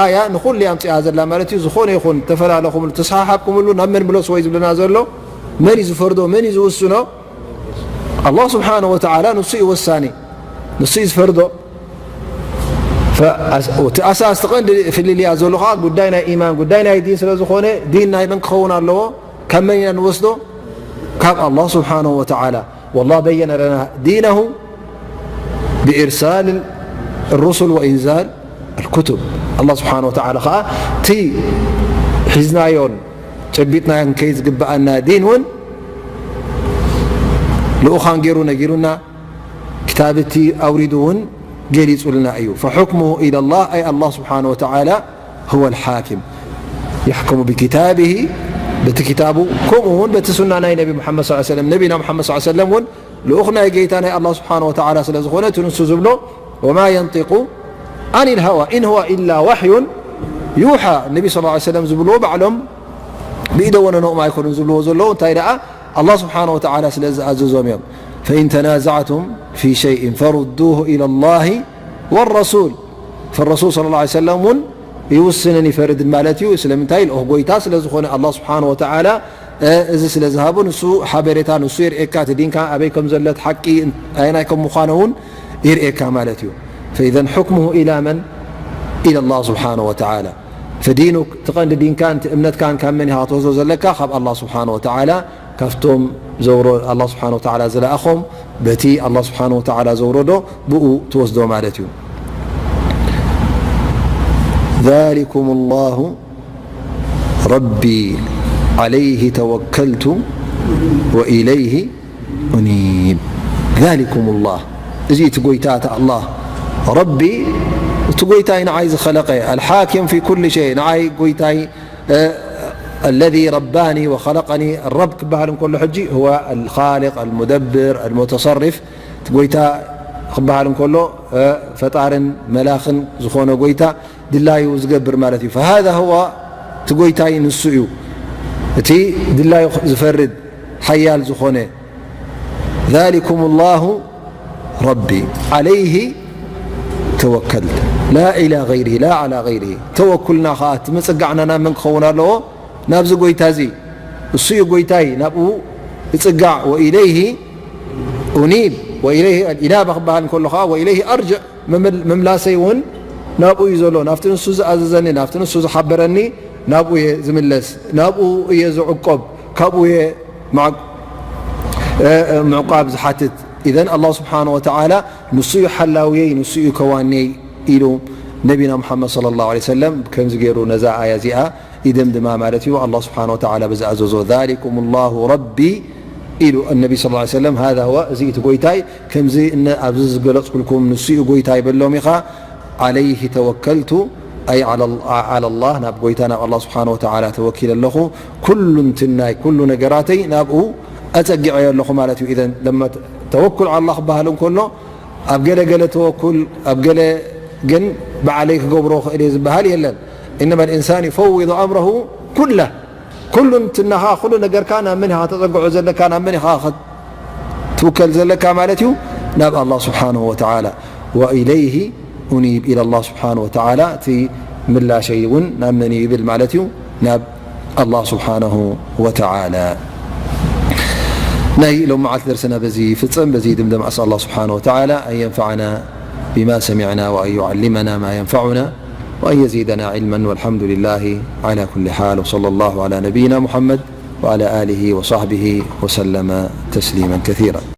ኣያ ንኹሉ እያ ኣምፂኣ ዘላ ማለት እዩ። ዝኾነ ይኹን ተፈላለኹምሉ፣ ተሰሓሓብኩምሉ ናብ መን ምለስዎ እዩ ዝብለና ዘሎ? መን እዩ ዝፈርዶ? መን እዩ ዝውስኖ? ኣላህ ስብሓነ ወተዓላ ንሱ እዩ ወሳኒ፣ ንሱ እዩ ዝፈርዶ። ፈ-፣ ኣስ-፣ እቲ ኣሳስ፣ እቲ ቀንዲ ፍልልያ ዘሎ ከዓ ጉዳይ ናይ ኢማን፣ ጉዳይ ናይ ዲን ስለ ዝኾነ፣ ዲን ናይ መን ክኸውን ኣለዎ? ካብ መን ኢና ንወስዶ? ካብ ኣላህ ስብሓነሁ ወተዓላ። والله بين لنا دينه بإرسال الرسل وإنزال الكتب. ኣላህ ስብሓነሁ ወተዓላ ከዓ እቲ ሒዝናዮን ጨቢጥናዮን ከይድ ዝግብኣና ዲን እውን ልኡኻን ገይሩ ነጊሩና፣ ክታብቲ ኣውሪዱ እውን ገሊጹልና እዩ። فحكمه إلى الله، أي الله سبحانه وتعالى هو الحاكم، يحكم بكتابه، በቲ ክታቡ፣ ከምኡ እውን በቲ ሱና ናይ ነቢ ሙሓመድ ሰለላሁ ዐለይሂ ወሰለም። ነቢና ሙሓመድ ሰለላሁ ዐለይሂ ወሰለም እውን ልኡኽ ናይ ጌታ ናይ ኣላህ ስብሓነ ወተዓላ ስለ ዝኾነ፣ እቲ ንሱ ዝብሎ، وما ينطق عن الهوى إن هو إلا وحي يوحى። ነቢ ሰለላሁ ዐለይሂ ወሰለም ዝብልዎ ባዕሎም ብኢደ ወነኖኦም ኣይኮኑን ዝብልዎ ዘለዉ፣ እንታይ ደኣ ኣላህ ስብሓነ ወተዓላ ስለ ዝኣዘዞም እዮም። فإن تنازعتم في شيء فردوه إلى الله والرسول። فالرسول ሰለላሁ ዐለይሂ ወሰለም እውን ይውስንን ይፈርድን ማለት እዩ። ስለምንታይ? ልኡኽ ጎይታ ስለ ዝኾነ ኣላህ ስብሓነ ወተዓላ፣ እ፣ እዚ ስለ ዝሃቦ፣ ንሱ ሓበሬታ ንሱ የርእየካ፣ እቲ ዲንካ ኣበይ ከም ዘሎ፣ እቲ ሓቂ ኣየናይ ከም ምዃኑ እውን የርእየካ ማለት እዩ። فإذا حكمه إلى من؟ إلى الله سبحانه وتعالى. فدينك፣ እቲ ቀንዲ ዲንካን እቲ እምነትካን ካብ መን ኢኻ ክትወስዶ ዘለካ? ካብ ኣላህ ስብሓነ ወተዓላ፣ ካብቶም ዘውረ-፣ ኣላህ ስብሓነ ወተዓላ ዝለኣኾም፣ በቲ ኣላህ ስብሓነ ወተዓላ ዘውረዶ ብኡ ትወስዶ ማለት እዩ። ذلكم الله ربي عليه توكلت وإليه أنيب. ذلكم الله، እዚ እቲ ጎይታ፣ እቲ ኣላህ፣ ረቢ፣ እቲ ጎይታይ፣ ንዓይ ዝኸለቐ፣ الحاكم في كل شيء፣ ንዓይ ጎይታይ፣ እ፣ الذي رباني وخلقني، ረብ ክበሃል እንከሎ ሕጂ هو الخالق المدبر المتصرف፣ እቲ ጎይታ ክበሃል እንከሎ፣ እ፣ ፈጣርን መላኽን ዝኾነ ጎይታ ድላዩ ዝገብር ማለት እዩ። فهذا هو، እቲ ጎይታይ ንሱ እዩ፣ እቲ ድላዩ ዝፈርድ ሓያል ዝኾነ። ذلكم الله ربي عليه توكلت لا إلى غيره لا على غيره። ተወኩልና ኸዓ፣ እቲ ምጽጋዕና ናብ መን ክኸውን ኣለዎ? ናብዚ ጎይታ እዚ። እሱ እዩ ጎይታይ፣ ናብኡ እጽጋዕ። وإليه أنيب، وإليه الإنابة ክበሃል እንከሎ ኸዓ وإليه أرجع፣ ምምል-፣ ምምላሰይ እውን ናብኡ እዩ ዘሎ። ናብቲ ንሱ ዝኣዘዘኒ፣ ናብቲ ንሱ ዝሓበረኒ፣ ናብኡ እየ ዝምለስ፣ ናብኡ እየ ዝዕቆብ፣ ካብኡ እየ ምዕ-፣ እ፣ እ፣ ምዕቋብ ዝሓትት። إذن الله سبحانه وتعالى ንሱ እዩ ሓላውየይ፣ ንሱ እዩ ከዋንየይ ኢሉ ነቢና ሙሓመድ صلى الله عليه وسلم ከምዚ ገይሩ ነዛ ኣያ እዚኣ ይደምድማ ማለት እዩ። الله سبحانه وتعالى ብዝኣዘዞ ذلكم الله ربي ኢሉ ነቢ صلى الله عليه وسلم هذا هو፣ እዚ እቲ ጎይታይ፣ ከምዚ እነ ኣብዚ ዝገለጽኩልኩም ንሱ እዩ ጎይታይ በሎም ኢኻ። عليه توكلت، أي على الله، ናብ ጎይታ ናብ الله سبحانه وتعالى ተወኪለ ኣለኹ። ኩሉ እንትናይ ኩሉ ነገራተይ ናብኡ ኣጸጊዐዮ ኣለኹ ማለት እዩ። إذن ለማ ተወኩል على الله ክበሃል እንከሎ ኣብ ገለ ገለ ተወኩል ኣብ ገለ ግን ባዕለይ ክገብሮ ክእል እየ ዝበሃል የለን። إنما الإنسان يفوض أمره كله። ኩሉ እንትናኻ ኩሉ ነገርካ ናብ መን ኢኻ ተጸግዖ ዘለካ፣ ናብ መን ኢኻ ትውከል ዘለካ ማለት እዩ? ናብ الله سبحانه وتعالى። وإليه أنيب، إلى الله سبحانه وتعالى። እቲ ምላሸይ እውን ናብ መን እዩ ይብል ማለት እዩ? ናብ الله سبحانه وتعالى። ናይ ሎም መዓልቲ ደርስና በዚ ይፍጸም፣ በዚ ይድምደም። أسأل الله سبحانه وتعالى أن ينفعنا بما سمعنا وأن يعلمنا ما ينفعنا وأن يزيدنا علما، والحمد لله على كل حال، وصلى الله على نبينا محمد وعلى آله وصحبه وسلم تسليما كثيرا.